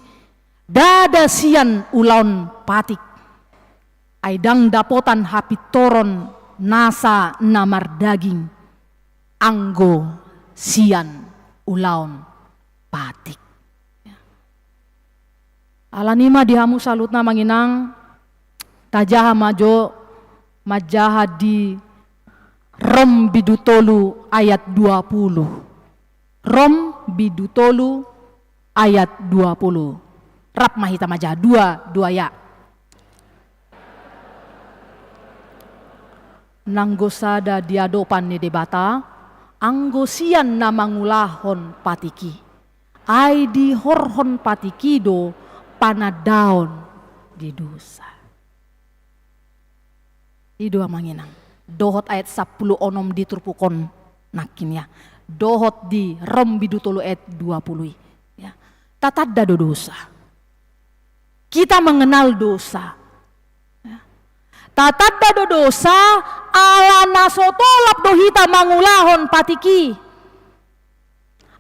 ndada sian ulaon patik. Ai ndang dapotan hapintoron nasa na mardaging, anggo sian ulaon patik. Alani ma di hamu saluhutna amang inang, tajaha ma jo manjaha di Rom bindu tolu ayat dua pulu. Rom bindu tolu ayat dua pulu. Rap ma hita manjaha, dua, dua ya. Nanggo sada di adopan ni Debata, anggo sian na mangulahon patik i, ai dihorhon patik i do panandaon di dosa. I do amang inang. Dohot ayat sampulu onom di turpuk on nangkin ya. Dohot di Rom bindu tolu ayat dua pulu i. Ya. Tatanda do dosa. Kita mengenal dosa. Ya. Tatanda do dosa, ala na so tolap do hita mangulahon patik i.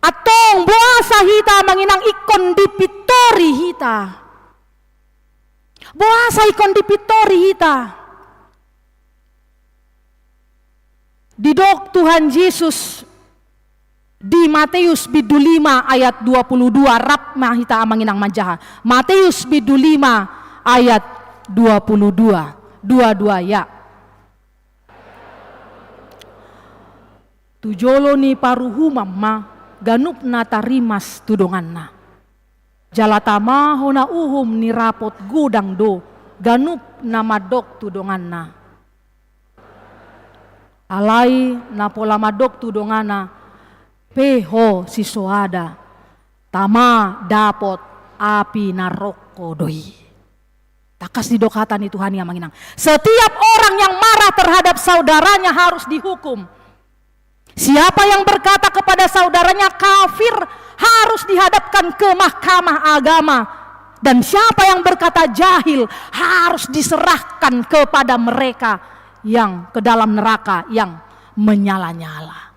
Antong boasa hita amang inang ingkon dipintori hita. Boasa ingkon dipintori hita. Didok Tuhan Jesus di Mateus bindu lima ayat dua pulu dua, rap ma hita amang inang manjaha. Mateus bindu lima ayat dua pulu dua, dua dua ya. Tu jolo ni paruhuman ma ganup na tarimas tu donganna. Jala tama hona uhum ni rapot godang do ganup na mandok tu donganna. Alai na pola mandok tu donganna pe ho sisoada, tama dapot api naroko do i. Tangkas didok hata ni Tuhan i amang inang. Setiap orang yang marah terhadap saudaranya harus dihukum. Siapa yang berkata kepada saudaranya kafir harus dihadapkan ke mahkamah agama. Dan siapa yang berkata jahil harus diserahkan kepada mereka yang ke dalam neraka yang menyala-nyala.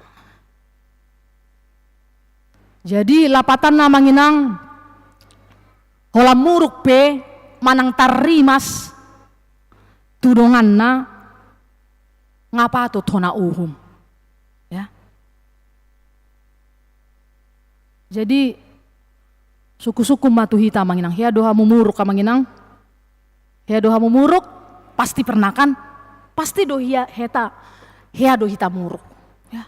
Jadi lapatanna amang inang, holan muruk pe manang tarrimas tu donganna, nga patut hona uhum. Ya. Jadi sungkun-sungkun ma tu hita amang inang. Hea do hamu muruk amang inang? Hea do hamu muruk? Pasti pernah kan? Pasti do hea, heta, hea do hita muruk. Ya.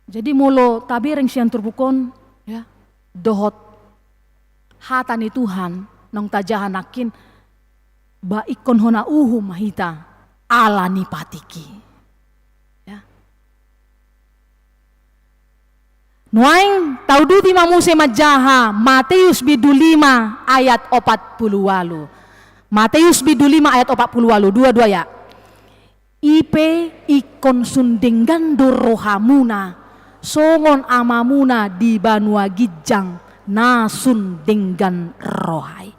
Jadi molo tabereng sian turpuk on, ya, dohot hata ni Tuhan naung tajaha nangkin, ba ingkon hona uhum ma hita ala ni patik i. Ya. Nuaeng tauduti ma muse manjaha Mateus bindu lima ayat opat pulu ualu. Mateus bindu lima ayat opat pulu ualu, dua dua ya. I pe ingkon sun denggan do rohamuna, songon Amamuna di banua ginjang na sun denggan roha i.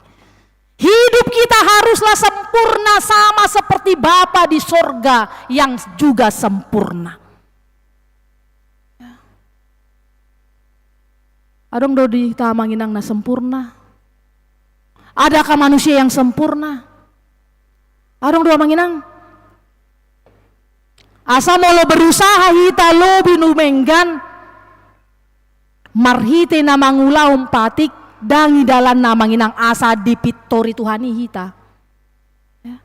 Hidup kita haruslah sempurna sama seperti Bapa di sorga yang juga sempurna. Adong do di hita amang inang na sempurna? Adakah manusia yang sempurna? Adong do amang inang? Asa molo berusaha hita lobi numenggan marhite na mangulahon patik, ndang i dalanna amang inang asa dipintori Tuhan i hita. Ya.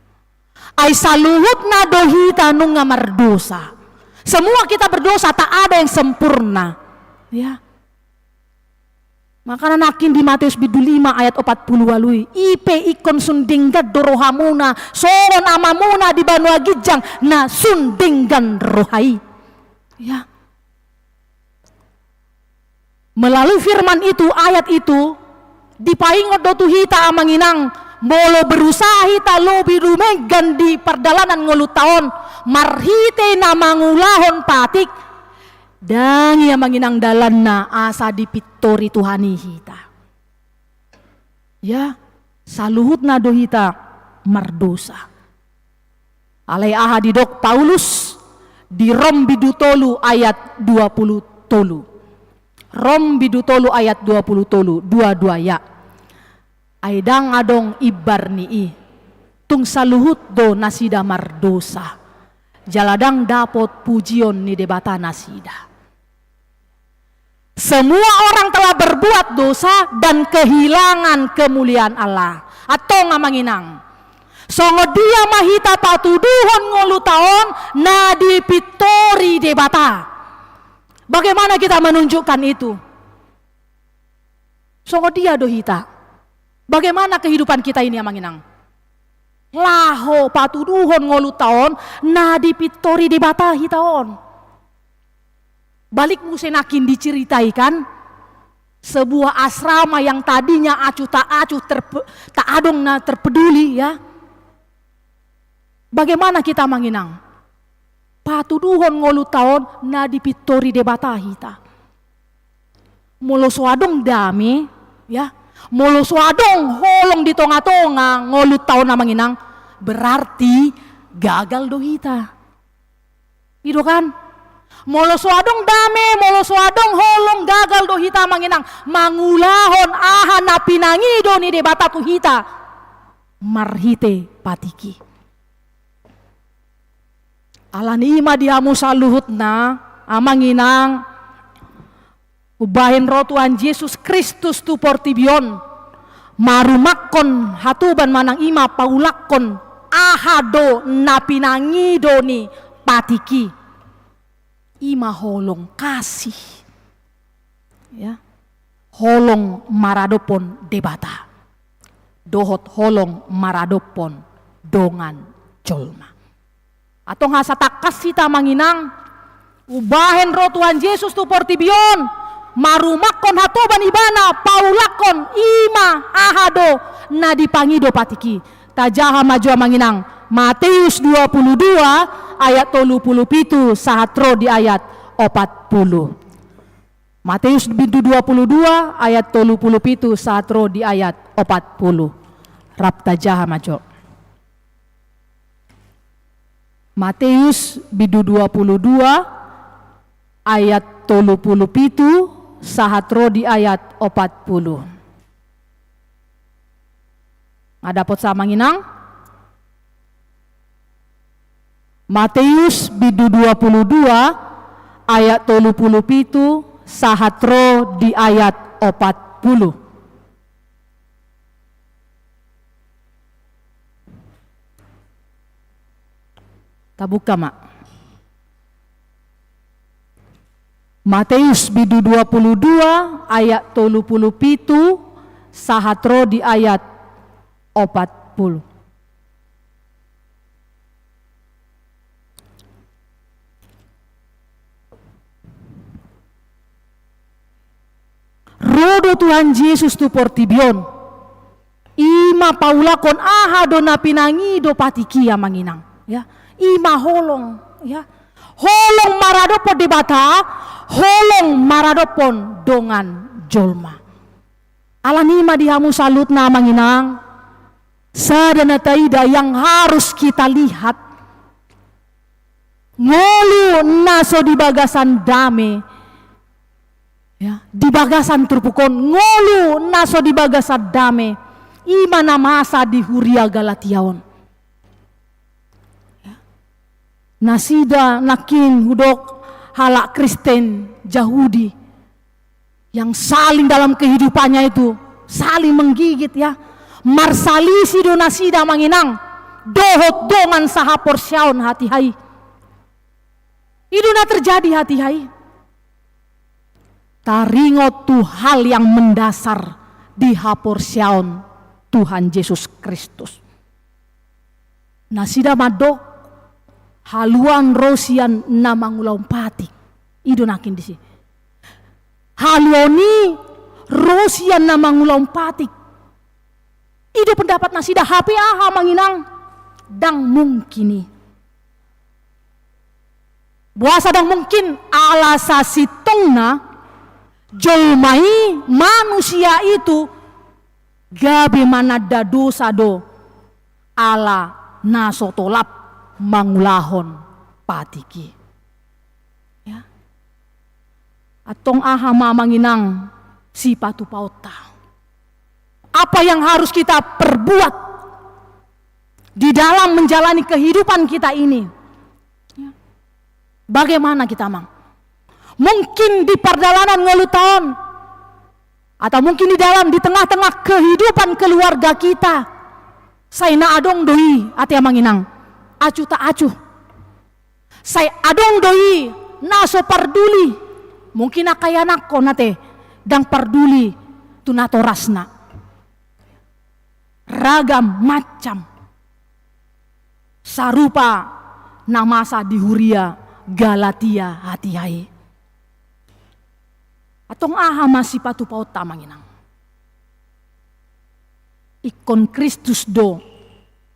Ai saluhutna do hita nunga mardosa. Semua kita berdosa, tak ada yang sempurna. Ya. Makana nangkin di Mateus bindu lima ayat opat pulu ualu i, i pe ingkon sun denggan do rohamuna, songon Amamuna di banua ginjang na sun denggan roha i. Ya. Melalui firman itu, ayat itu, dipaingot do tu hita amang inang, molo berusaha hita lobi dumenggan di pardalanan ngolunta on, marhite na mangulahon patik, ndang i amang inang dalanna asa dipintori Tuhan i hita. Ya, saluhutna do hita mardosa. Alai aha didok Paulus di Rom bindu tolu ayat dua pulu tolu. Rom bindu tolu ayat dua pulu tolu, dua dua ya. Ai ndang adong imbar ni i. Tung saluhut do nasida mardosa. Jala ndang dapot pujion ni Debata nasida. Semua orang telah berbuat dosa dan kehilangan kemuliaan Allah. Antong amang inang. Songon dia ma hita patuduhon ngolunta on na dipintori Debata. Bagaimana kita menunjukkan itu? Songon dia do hita? Bagaimana kehidupan kita ini amang inang? Laho patuduhon ngolunta on na dipintori Debata hita on. Balik muse nangkin diceritai kan, sebuah asrama yang tadinya acuh tak acuh, terpe-, tak adong na terpeduli, ya. Bagaimana kita amang inang? Patuduhon ngolunta on na dipintori Debata hita. Molo so adong dame, ya. Molo so adong holong di tonga-tonga ngolunta on amang inang, berarti gagal do hita. I do kan? Molo so adong dame, molo so adong holong, gagal do hita amang inang mangulahon aha na pinangido ni Debata tu hita marhite patik i. Alani i ma di hamu saluhutna, amang inang, umbahen ro Tuhan Jesus Kristus tu portibi on, marumangkon hatoban manang i ma paulakkon aha do na pinangido ni patik i. I ma holong kasih. Ya. Holong maradophon Debata. Dohot holong maradophon dongan jolma. Antong asa tangkas hita amang inang, umbahen ro Tuhan Jesus tu portibi on, marumangkon hatoban ibana, paulakkon i ma aha do na dipangido patik i. Tajaha ma jo amang inang, Mateus dua pulu dua ayat tolu pulu pitu sahat ro di ayat opat pulu. Mateus bindu dua pulu dua ayat tolu pulu pitu sahat ro di ayat opat pulu. Rap tajaha ma jo. Mateus bindu dua pulu dua ayat tolu pulu pitu sahat ro di ayat opat pulu. Nga dapot sa amang inang? Mateus bindu dua pulu dua ayat tolu pulu pitu sahat ro di ayat opat pulu. Tabuka ma. Mateus bindu dua pulu dua ayat tolu pulu pitu sahat ro di ayat opat pulu. Ro do Tuhan Jesus tu portibi on. I ma paulakkon aha do na pinangido patik i amang inang. Ya. I ma holong, ya. Holong maradophon Debata, holong maradophon dongan jolma. Alani i ma di hamu saluhutna amang inang, sada na taida yang harus kita lihat. Ngolu na so di bagasan dame, ya, di bagasan turpuk on, ngolu na so di bagasan dame, i ma na masa di huria Galatia on. Ya. Nasida nangkin hudok halak Kristen Jahudi yang saling dalam kehidupannya itu, saling menggigit, ya. Marsalisi do nasida amang inang dohot dongan sahaporseaon hatiha i. I do na terjadi hatiha i. taringot tu hal yang mendasar di haporseaon Tuhan Jesus Kristus. Nasida mandok haluaon ro sian na mangulahon patik. I do nangkin disi. Haluaon i ro sian na mangulahon patik. I do pendapat nasida, hape aha amang inang, ndang mungkin i. Boasa ndang mungkin? Ala sasintongna jolma i, manusia itu, gabe mananda dosa do ala na so tolap mangulahon patik i. Ya. Antong aha ma amang inang sipatupaonta? Apa yang harus kita perbuat di dalam menjalani kehidupan kita ini? Ya. Bagaimana kita, amang? Mungkin di pardalanan ngolunta on, atau mungkin di dalam, di tengah-tengah kehidupan keluarga kita, sai na adong do i, ate amang inang, acuh tak acuh. Sai adong do i na so parduli. Mungkin angka ianakhon, ate, ndang parduli tu natorasna. Ragam macam. Sarupa na masa di huria Galatia hatiha i. Antong aha ma sipatupaonta amang inang? Ingkon Kristus do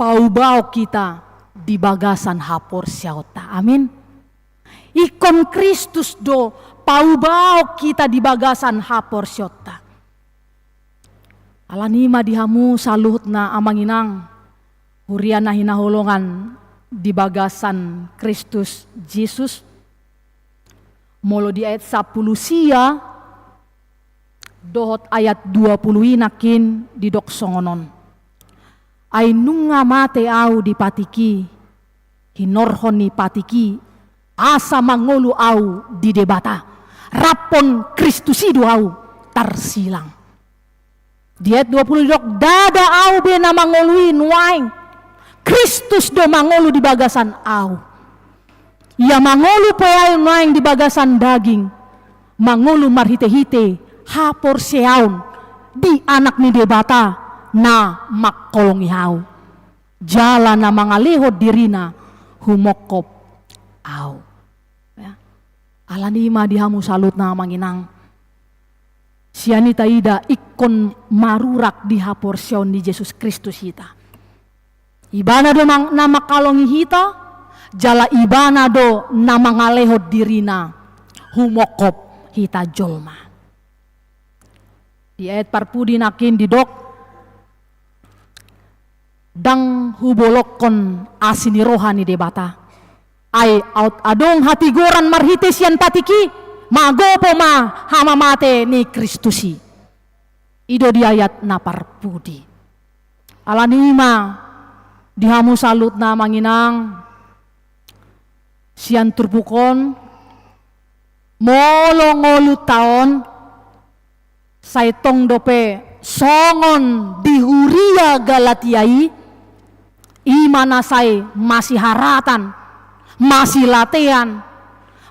paubahon hita di bagasan haporseaonta. Amin. Ingkon Kristus do paubahon hita di bagasan haporseaonta. Alani i ma di hamu saluhutna amang inang, huria na hinaholongan di bagasan Kristus Jesus. Molo di ayat sampulu sia dohot ayat dua pulu i nangkin didok songon on. Ai nunga mate ahu di patik i, hinorhon ni patik i, asa mangolu ahu di Debata. Raphon Kristus i do ahu tarsilang. Di ayat dua pulu didok, ndada ahu be na mangolu i nuaeng. Kristus do mangolu di bagasan ahu. Ia mangolu pe ahu nuaeng di bagasan daging, mangolu marhitehite haporseaon di Anak ni Debata na mangkolongi ahu. Jala na mangalehon dirina humongkop ahu. Ya. Alani i ma di hamu saluhutna amang inang. Sian i taida ingkon marurak di haporseaon ni Jesus Kristus hita. Ibana do mang-, na mangkalongi hita, jala ibana do na mangalehon dirina humongkop hita jolma. Di ayat parpudi nangkin didok, ndang hubolongkon asi ni roha ni Debata. Ai aut adong hatigoran marhite sian patik i, magopo ma hamamate ni Kristus i. I do di ayat na parpudi. Alani i ma di hamu saluhutna amang inang, sian turpuk on, molo ngolunta on, sai tong dope songon di huria Galatia i, i ma na sai masiharatan, masilatean,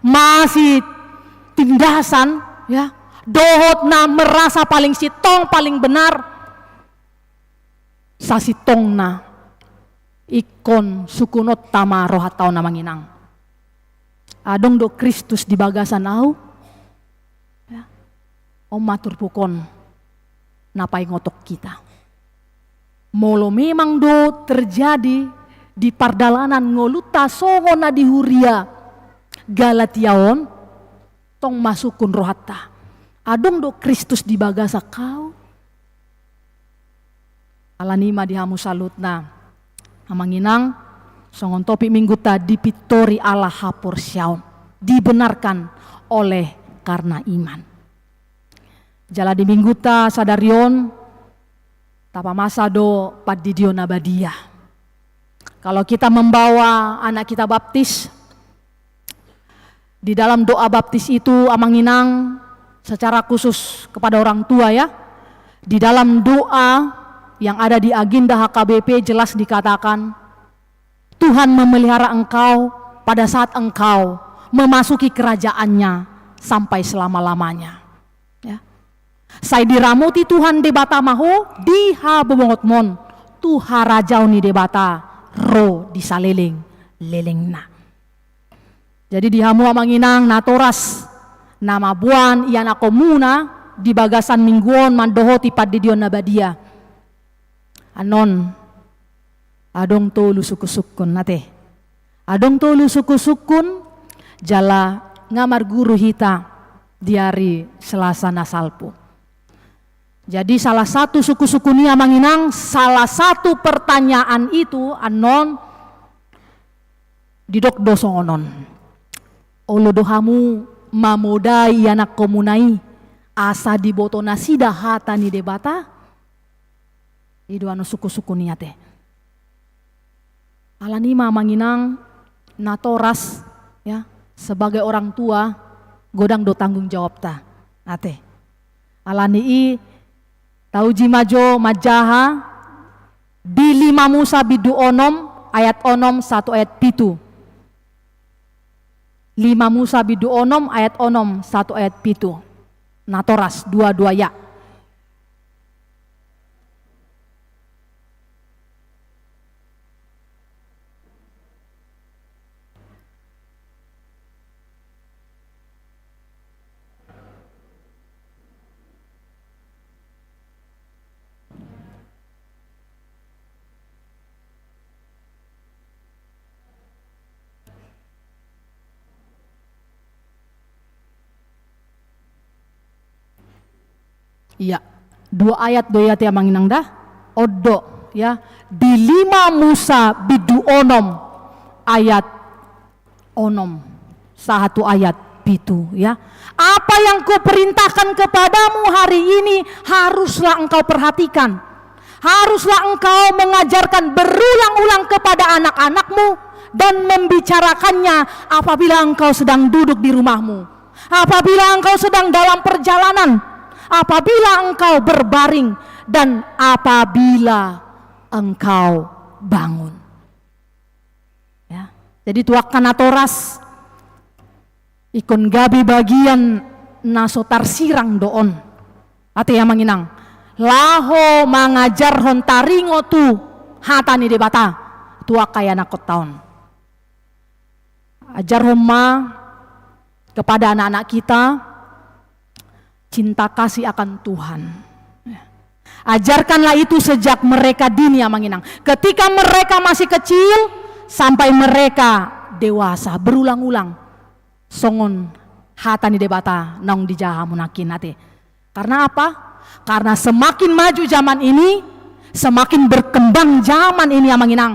masitindasan, ya, dohot na merasa paling sintong, paling benar, sasintongna ingkon sungkunonta ma rohanta on amang inang. Adong do Kristus di bagasan ahu? Ya. On ma turpuk on na paingothon hita. Molo memang do terjadi di pardalanan ngolunta songon na di huria Galatia on, tong ma sungkun rohanta. Adong do Kristus di bagasan ahu? Alani i ma di hamu saluhutna amang inang, songon topik minggunta, dipintori Allah haporseaon, dibenarkan oleh karena iman. Jala di minggunta sadari on, tapamasa do pandidion na badia. Kalau kita membawa anak kita baptis, di dalam doa baptis itu, amang inang, secara khusus kepada orang tua, ya, di dalam doa yang ada di agenda H K B P jelas dikatakan, Tuhan memelihara engkau pada saat engkau memasuki kerajaan-Nya sampai selama-lamanya. Sai diramoti Tuhan Debata ma ho di habobongotmon, tu harajaon ni Debata ro di saleleng-lelengna. Jadi di hamu amang inang natoras na mamboan ianakkonmuna di bagasan minggu on mandohoti pandidion na badia. Annon, adong tolu sungkunsungkun, ate. Adong tolu sungkunsungkun, jala nga marguru hita di ari Selasa na salpu. Jadi salah satu sungkunsungkun i amang inang, salah satu pertanyaan itu annon didok do songon on. Olo do hamu mamodai ianakkonmuna i, asa diboto nasida hata ni Debata? I do annon sungkunsungkun i, ate. Alani i ma amang inang natoras, ya, sebagai orang tua, godang do tanggung jawabta, ate. Alani i, tauji ma jo manjaha di lima Musa bindu onom ayat onom sahat tu ayat pitu. Lima Musa bindu onom ayat onom sahat tu ayat pitu. Natoras dua-dua ya. Iya. Dua ayat do i, ate amang inang da. On do, ya. Di lima Musa bindu onom ayat onom sahat tu ayat pitu, ya. Apa yang kuperintahkan kepadamu hari ini haruslah engkau perhatikan. Haruslah engkau mengajarkan berulang-ulang kepada anak-anakmu dan membicarakannya apabila engkau sedang duduk di rumahmu, apabila engkau sedang dalam perjalanan, apabila engkau berbaring, dan apabila engkau bangun. Ya. Jadi tu angka natoras, ingkon gabe bagian na so tarsirang do on. Ate amang inang, laho mangajarhon taringot tu hata ni Debata tu angka ianakkonta on. Ajarhon ma kepada anak-anak kita cinta kasih akan Tuhan. Ajarkanlah itu sejak mereka dini, amang inang. Ketika mereka masih kecil, sampai mereka dewasa, berulang-ulang. Songon hata ni Debata naung dijaha hamu nangkin, ate. Karena apa? Karena semakin maju zaman ini, semakin berkembang zaman ini, amang inang,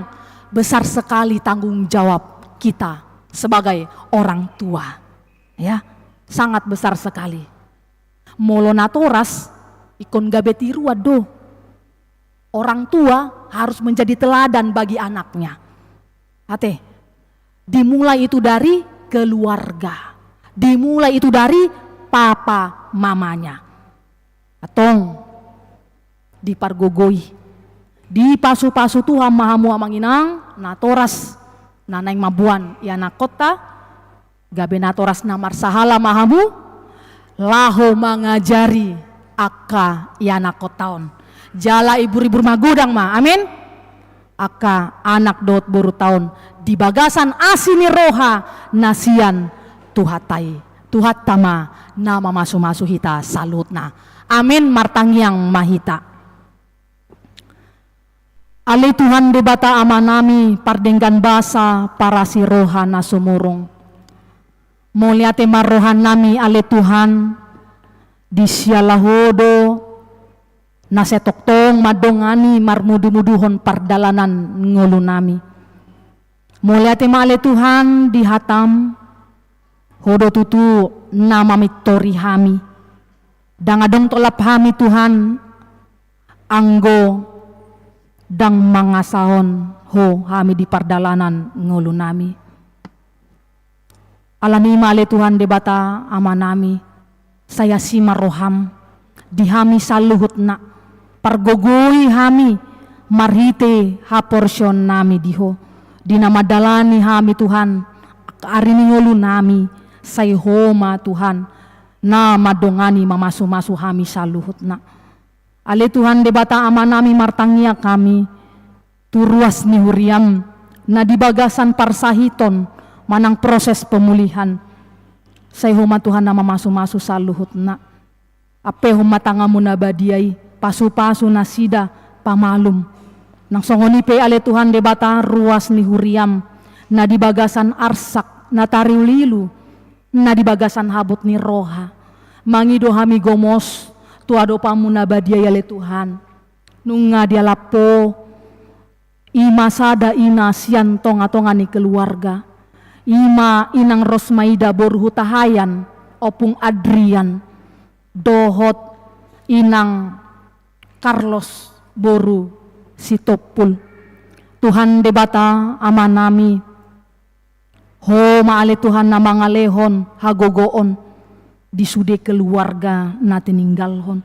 besar sekali tanggung jawab kita sebagai orang tua. Ya, sangat besar sekali. Molo natoras, ingkon gabe tiruan do. Orang tua harus menjadi teladan bagi anaknya. Ate, dimulai itu dari keluarga. Dimulai itu dari papa mamanya. Antong, dipargogoi. Dipasupasu Tuhan ma hamu amang inang natoras na naeng mamboan ianakkonta, gabe natoras na marsahala ma hamu laho mangajari angka ianakkonta on. Jala ibur-ibur magodang ma, amin. Angka anak dohot borunta on di bagasan asi ni roha na sian Tuhanta i. Tuhanta ma na mamasumasu hita saluhutna. Amin. Martangiang ma hita. Ale Tuhan Debata Amanami, pardenggan basa, parasi roha na sumurung. Mauliate ma rohanami, ale Tuhan, di siala Ho do na sai tongtong mandongani, marmudumuduhon pardalanan ngolunami. Mauliate ma, ale Tuhan, di hataM, Ho do tutu na mamintori hami. Ndang adong tolap hami, Tuhan, anggo ndang mangasahon Ho hami di pardalanan ngolunami. Alani i ma, ale Tuhan Debata Amanami, sai asi ma rohaM di hami saluhutna, pargogoi hami marhite haporseaonnami di Ho, di na mandalani hami, Tuhan, ari ni ngolunami, sai Ho ma, Tuhan, na mandongani, mamasumasu hami saluhutna. Ale Tuhan Debata Amanami, martangiang hami tu ruas ni huriaM na di bagasan parsahiton manang proses pemulihan. Sai Ho ma Tuhan na mamasumasu saluhutna. Ampehon ma tanganMu na badia i, pasupasu nasida pamalum. Nang songon i pe ale Tuhan Debata, ruas ni huriaM na di bagasan arsak, na tarilu-ilu, na di bagasan habot ni roha. Mangido hami gomos tu adopanMu na badia i ale Tuhan. Nunga dialap Ho, i ma sada ina sian tongatonga ni keluarga. I ma Inang Rosmaida boru Hutahaean, Ompung Adrian, dohot Inang Carlos boru Sitompul. Tuhan Debata Amanami, Ho ma ale Tuhan na mangalehon hagogoon di sude keluarga na tininggalhon.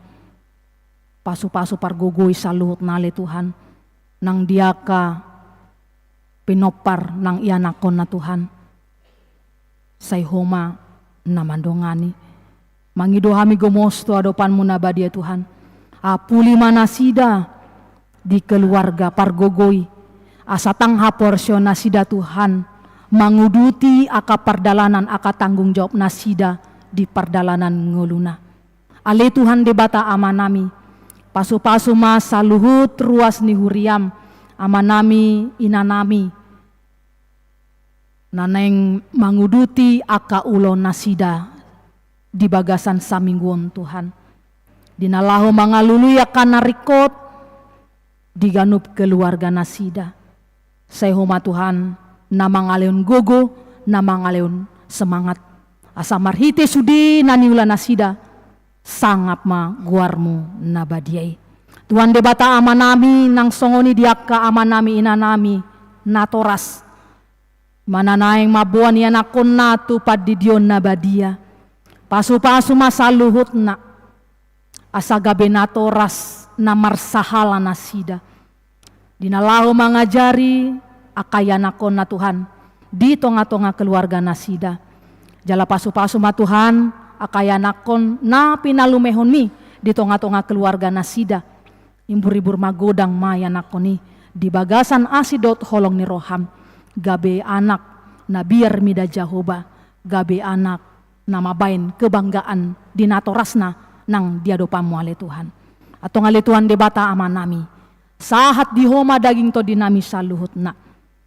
Pasupasu pargogoi saluhutna ale Tuhan, nang di angka pinompar nang ianakhonna Tuhan. Sai Ho ma na mandongani. Mangido hami gomos tu adopanMu na badia Tuhan. Apuli ma nasida di keluarga pargogoi. Asa tang haporseaon nasida Tuhan manguduti angka pardalanan, angka tanggung jawab nasida di pardalanan ngoluna. Ale Tuhan Debata Amanami, pasupasu ma saluhut ruas ni huriaM, amanami, inanami, na naeng manguduti angka ulaon nasida di bagasan saminggu on Tuhan. Di na laho mangalului angka na ringkot di ganup keluarga nasida. Sai Ho ma Tuhan, na mangalehon gogo, na mangalehon semangat. Asa marhite sude na niula nasida, sangap ma goarMu na badia i. Tuhan Debata Amanami, nang songon i di angka amanami inanami natoras, na naeng mamboan ianakhonna tu pandidion na badia. Pasupasu ma saluhutna, asa gabe natoras na marsahala nasida. Di na laho mangajari angka ianakhonna Tuhan, di tongatonga keluarga nasida. Jala pasupasu ma Tuhan, angka ianakhon na pinalumehonMi di tongatonga keluarga nasida. Imbur-imbur magodang ma ianakhon i, di bagasan asi dohot holong ni rohaM, gabe anak na biar mida Jahowa, gabe anak na mambaen kebanggaan di natorasna nang di adopanMu ale Tuhan. Antong ale Tuhan Debata Amanami, sahat di Ho ma daging tondinami saluhutna.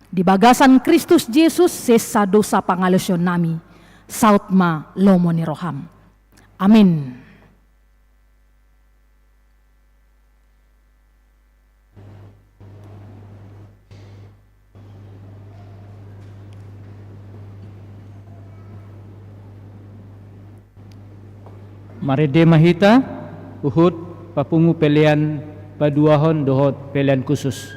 Di bagasan Kristus Jesus, sesa dosa pangalaosionnami, saut ma lomo ni rohaM. Amin. Marende ma hita, huhut papungu pelean paduahon dohot pelean khusus.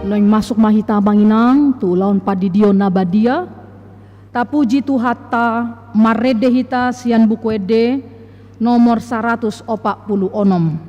Naeng masuk ma hita, amang inang, tu ulaon pandidion na badia. Tapuji Tuhanta, marende hita sian Buku Ende nomor saratus opat pulu onom.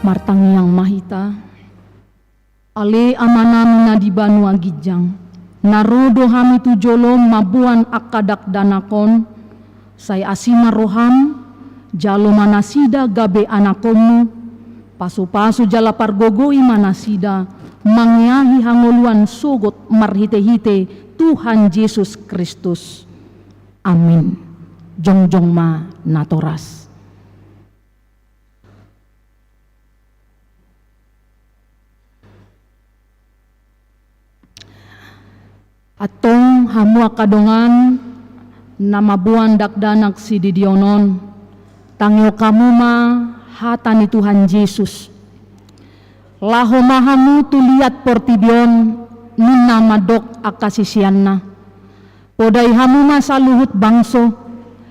Martangiang ma hita. Ale Amanami na di banua ginjang, na ro do hami tu jolom mamboan angka dakdanak on, sai asi ma roham, jalo ma nasida gabe anakkonmu, pasupasu jala pargogoi ma nasida, mangeahi hangoluan sogot marhitehite Tuhan Jesus Kristus. Amin. Jongjong ma natoras. Antong hamu angka dongan na mamboan dakdanak sididion on, tangihon hamu ma hata ni Tuhan Jesus. Laho ma hamu tu liat portibi on, ninna mandok angka siseanna. Podai hamu ma saluhut bangso,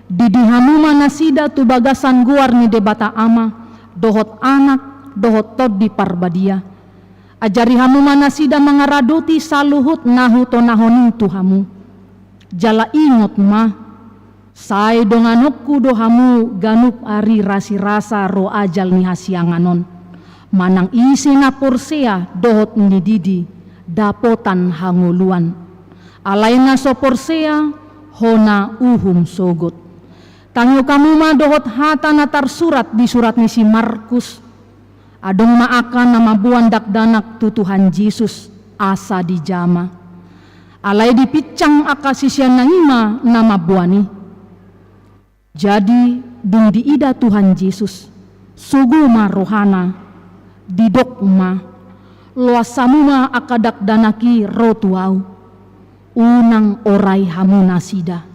didi hamu ma nasida tu bagasan goar ni Debata Ama, dohot Anak, dohot Tondi Parbadia. Ajari hamu ma nasida mangaradoti saluhut na hutonahon i tu hamu. Jala ingot ma, sai donganonku do hamu ganup ari rasirasa ro ajal ni hasiangan on. Manang ise na porsea dohot nididi, dapotan hangoluan. Alai na so porsea, hona uhum sogot. Tangihon hamu ma dohot hata na tarsurat di surat ni si Markus. Adong ma angka na mamboan dakdanak tu Tuhan Jesus, asa dijama. Alai dipinsang angka siseanna i ma na mamboan i. Jadi, dung diida Tuhan Jesus, sogo ma rohana, didok ma, loas hamu ma angka dakdanak i ro tu Ahu. Unang orai hamu nasida.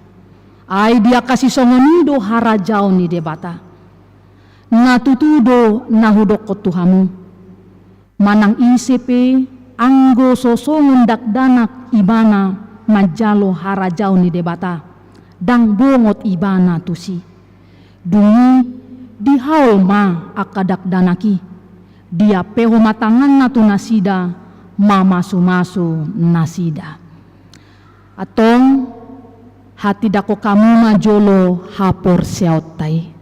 Ai di angka sisongon i do harajaon ni Debata. Na tutu do na hudokkon tu hamu. Manang ise pe, anggo so songon dakdanak ibana manjalo harajaon ni Debata, ndang bongot ibana tusi. Dung i, dihaol ma angka dakdanak i, diampehon ma tanganna tu nasida, mamasumasu nasida. Antong, hatindangkon hamu ma jolo haporseaonta i.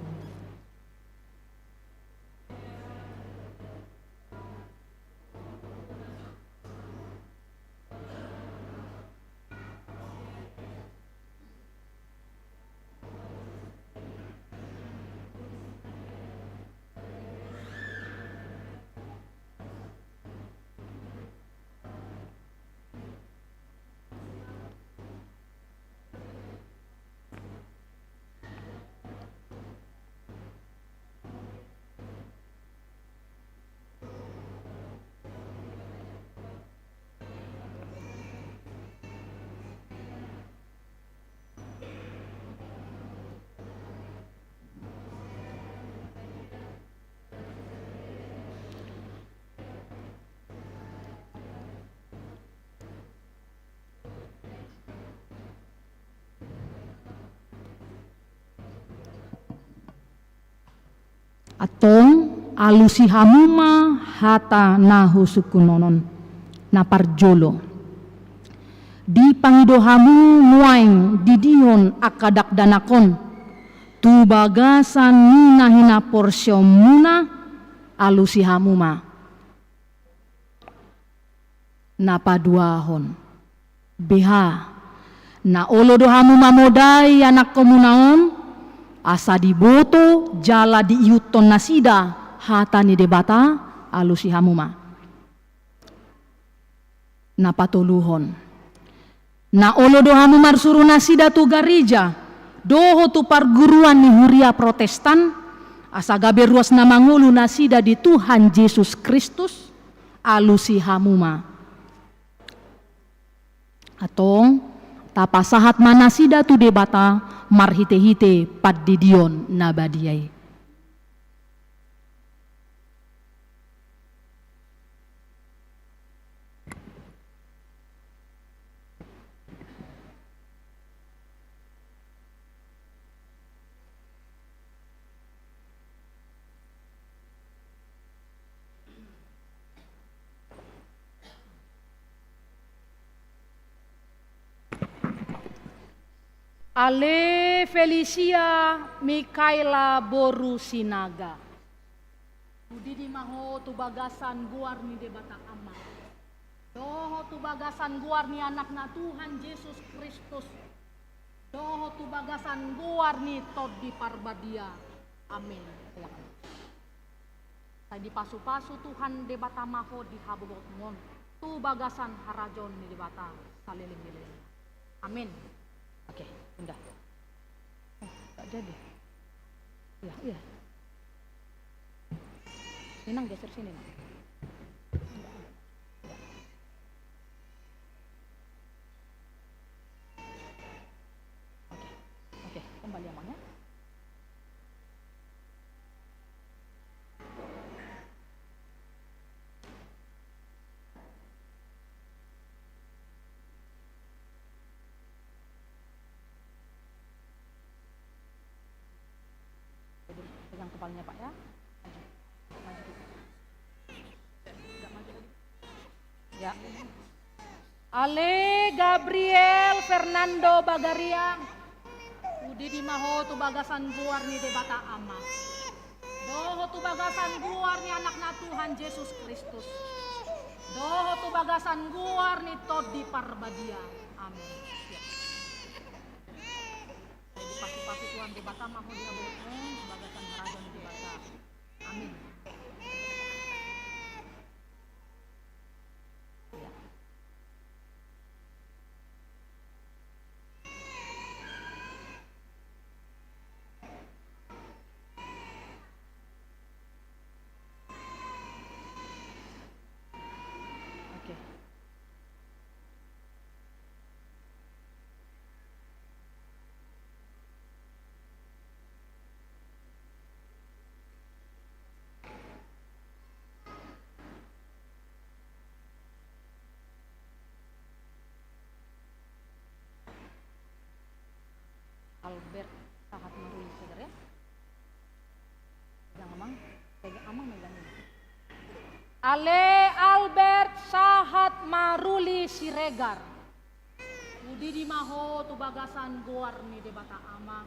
Tong, alusi hamu ma hata na husungkun on. Na parjolo. Dipangido hamu nuaeng didihon angka dakdanak on tu bagasan ni na hinaporseaonmuna, alusi hamu ma. Na paduahon. Beha, na olo do hamu mamodai anakkonmuna on, asa diboto jala diihuthon nasida hata ni Debata, alusi hamu ma. Na patoluhon. Na olo do hamu marsuru nasida tu gareja, dohot tu parguruan ni huria Protestan, asa gabe ruas na mangolu nasida di Tuhan Jesus Kristus, alusi hamu ma. Antong, tapasahat ma nasida tu Debata marhitehite pandidion na badia i. Ale Felicia Mikaela boru Sinaga. Hudidi ma ho tu bagasan goar ni Debata Ama. Dohot tu bagasan goar ni Anakna Tuhan Jesus Kristus. Dohot tu bagasan goar ni Tondi Parbadia. Amin. Silakan. Sai dipasupasu Tuhan Debata ma ho di habubuhon on, tu bagasan harajaon ni Debata saleleng ni leleng. Amin. Oke, indah. Eh, nggak jadi. Iya, iya. Inang geser sini, Nang. Iya. Oke, oke, kembali, Amang, ya. Pegang kepalanya, Pak, ya. Maju. Maju dikit. Agak maju lagi. Ya. Ale Gabriel Fernando Bagariang, hudidi ma ho tu bagasan goar ni Debata Ama. Dohot tu bagasan goar ni Anakna Tuhan Jesus Kristus. Dohot tu bagasan goar ni Tondi Parbadia. Amin. Sai dipasupasu Tuhan Debata ma ho di habubuhon on, tu bagasan harajaon ni Debata. Amin. Ya. Oke. Albert Sahat Maruli Siregar, ya. Pegang Amang, pegang Amang, megangin. Ale Albert Sahat Maruli Siregar. Hudidi ma ho tu bagasan goar ni Debata Ama.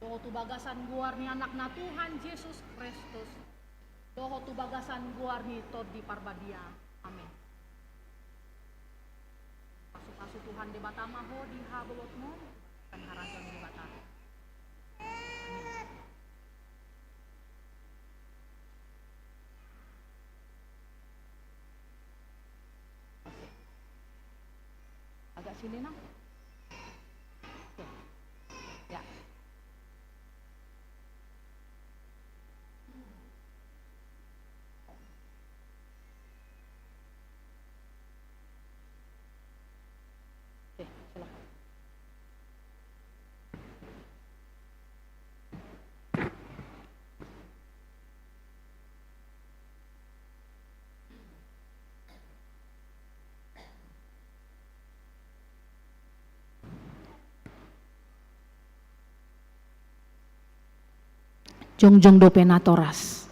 Dohot tu bagasan goar ni Anakna Tuhan Jesus Kristus. Dohot tu bagasan goar ni Tondi Parbadia. Amin. Pasupasu Tuhan Debata ma ho di habubuhon on, tu harajaon ni Debata. Amin. Oke. Agak sini, Nang. Oke. Ya. Oke, silakan. Jongjong dope natoras.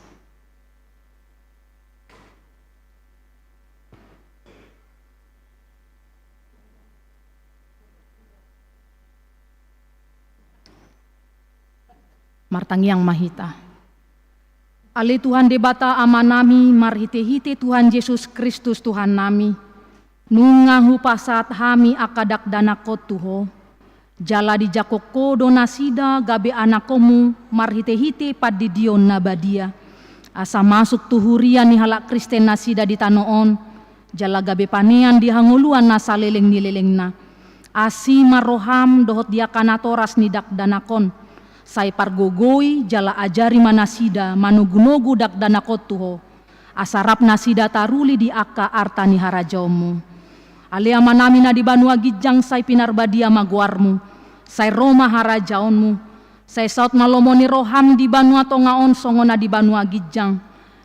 Martangiang ma hita. Ale Tuhan Debata Amanami, marhitehite Tuhan Jesus Kristus Tuhannami, nunga hupasahat hami angka dakdanakon tu Ho, jala dijangkon Ho do nasida gabe anakkonmu marhitehite pandidion na badia, asa masuk tu huria ni halak Kristen nasida di tano on, jala gabe panean di hangoluan na saleleng ni lelengna. Asi ma roham dohot di angka natoras ni dakdanak on, sai pargogoi jala ajari ma nasida manogunogu dakdanak on tu Ho, asa rap nasida taruli di angka arta ni harajaonmu. Ale Amanami na di banua ginjang, sai pinarbadia ma goarmu, sai ro ma harajaonmu, sai saut ma lomo ni roham di banua tonga on songon na di banua ginjang.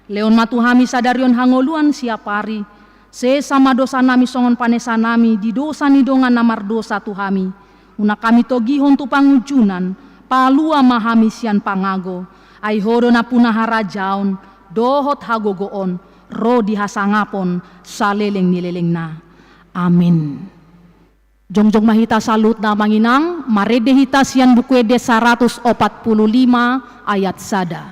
Lehon ma tu hami sadari on hangoluan siapari. Sesa ma dosanami songon panesanami di dosa ni dongan na mardosa tu hami. Unang hami togihon tu pangunjunan, palua ma hami sian pangago. Ai Ho do nampuna harajaon dohot hagogoon ro di hasangapon saleleng ni lelengna. Amin. Jongjong ma hita saluhutna, Amang Inang, marende hita sian Buku Ende saratus opat pulu lima ayat sada.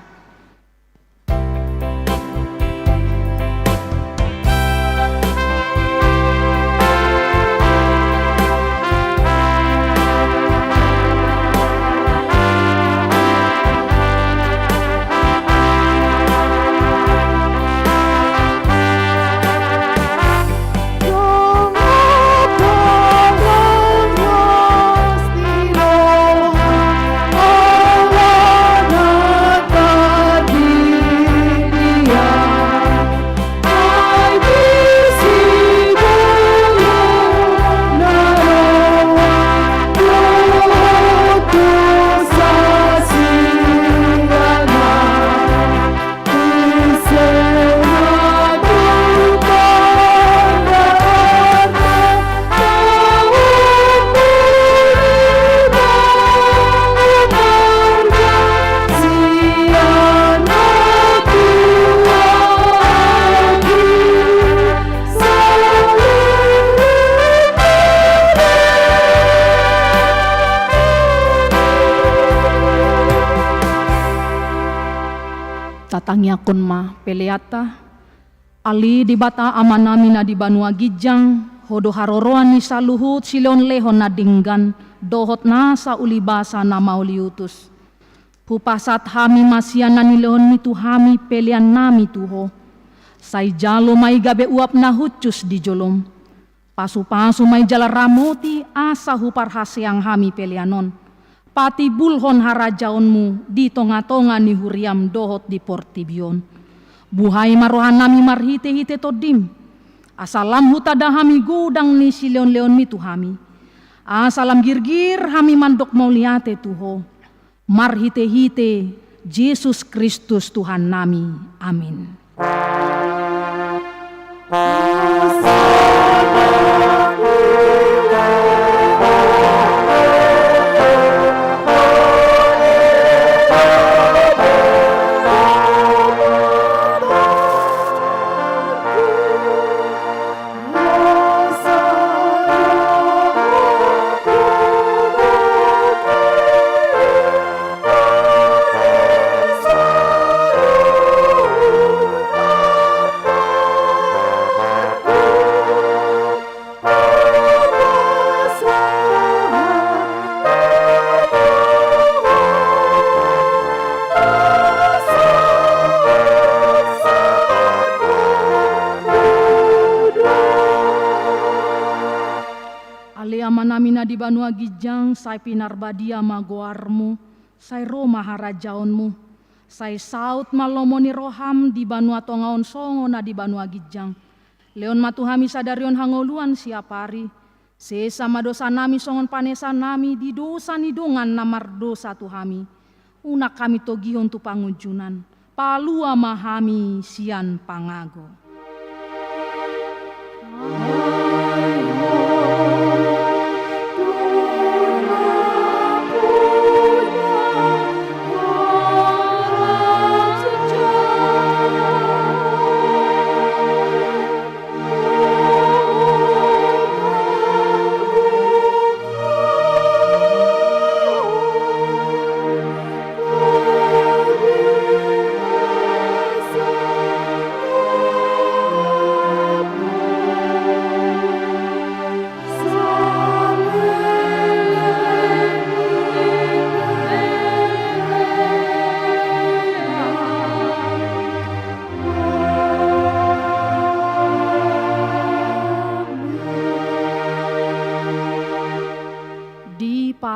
Tatangiangkon ma peleanta. Ale Debata Amanami na di banua ginjang, Ho do haroroan ni saluhut silehonlehon na denggan dohot nasa ulibasa na mauliutus. Hupasahat hami ma sian na nilehonmi tu hami peleannami tu Ho. Sai jalo ma i gabe uap na hushus di jolom. Pasupasu ma i jala ramoti asa huparhaseang hami pelean on. Patimbulhon harajaonmu di tongatonga ni huriam dohot di portibi on. Buhai ma rohanami marhitehite Tondim, asa lam hutanda hami godang ni silehonlehonmi tu hami, asa lam girgir hami mandok mauliate tu Ho. Marhitehite Jesus Kristus Tuhannami. Amin. Ale Amanami na di banua ginjang, sai pinarbadia ma goarmu, sai ro ma harajaonmu, sai saut ma lomo ni roham di banua tonga on songon na di banua ginjang. Lehon ma tu hami sadari on hangoluan siapari. Sesa ma dosanami songon panesanami di dosa ni dongan na mardosa tu hami. Unang hami togihon tu pangunjunan. Palua ma hami sian pangago.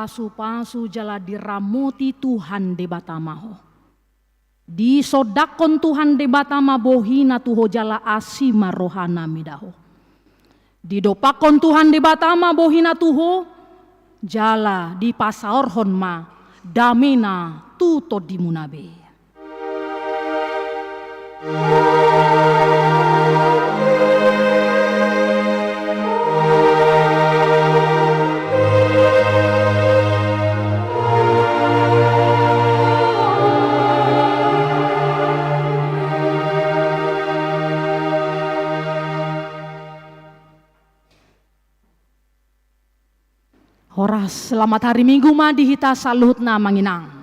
Pasu-pasu jala diramoti Tuhan Debata ma ho. Disondangkon Tuhan Debata ma bohina tu ho jala asi ma rohana mida ho. Didompakkon Tuhan Debata ma bohina tu ho, jala dipasaorhon ma damena tu tondimuna be. Horas, selamat hari Minggu ma di hita saluhutna, Amang Inang.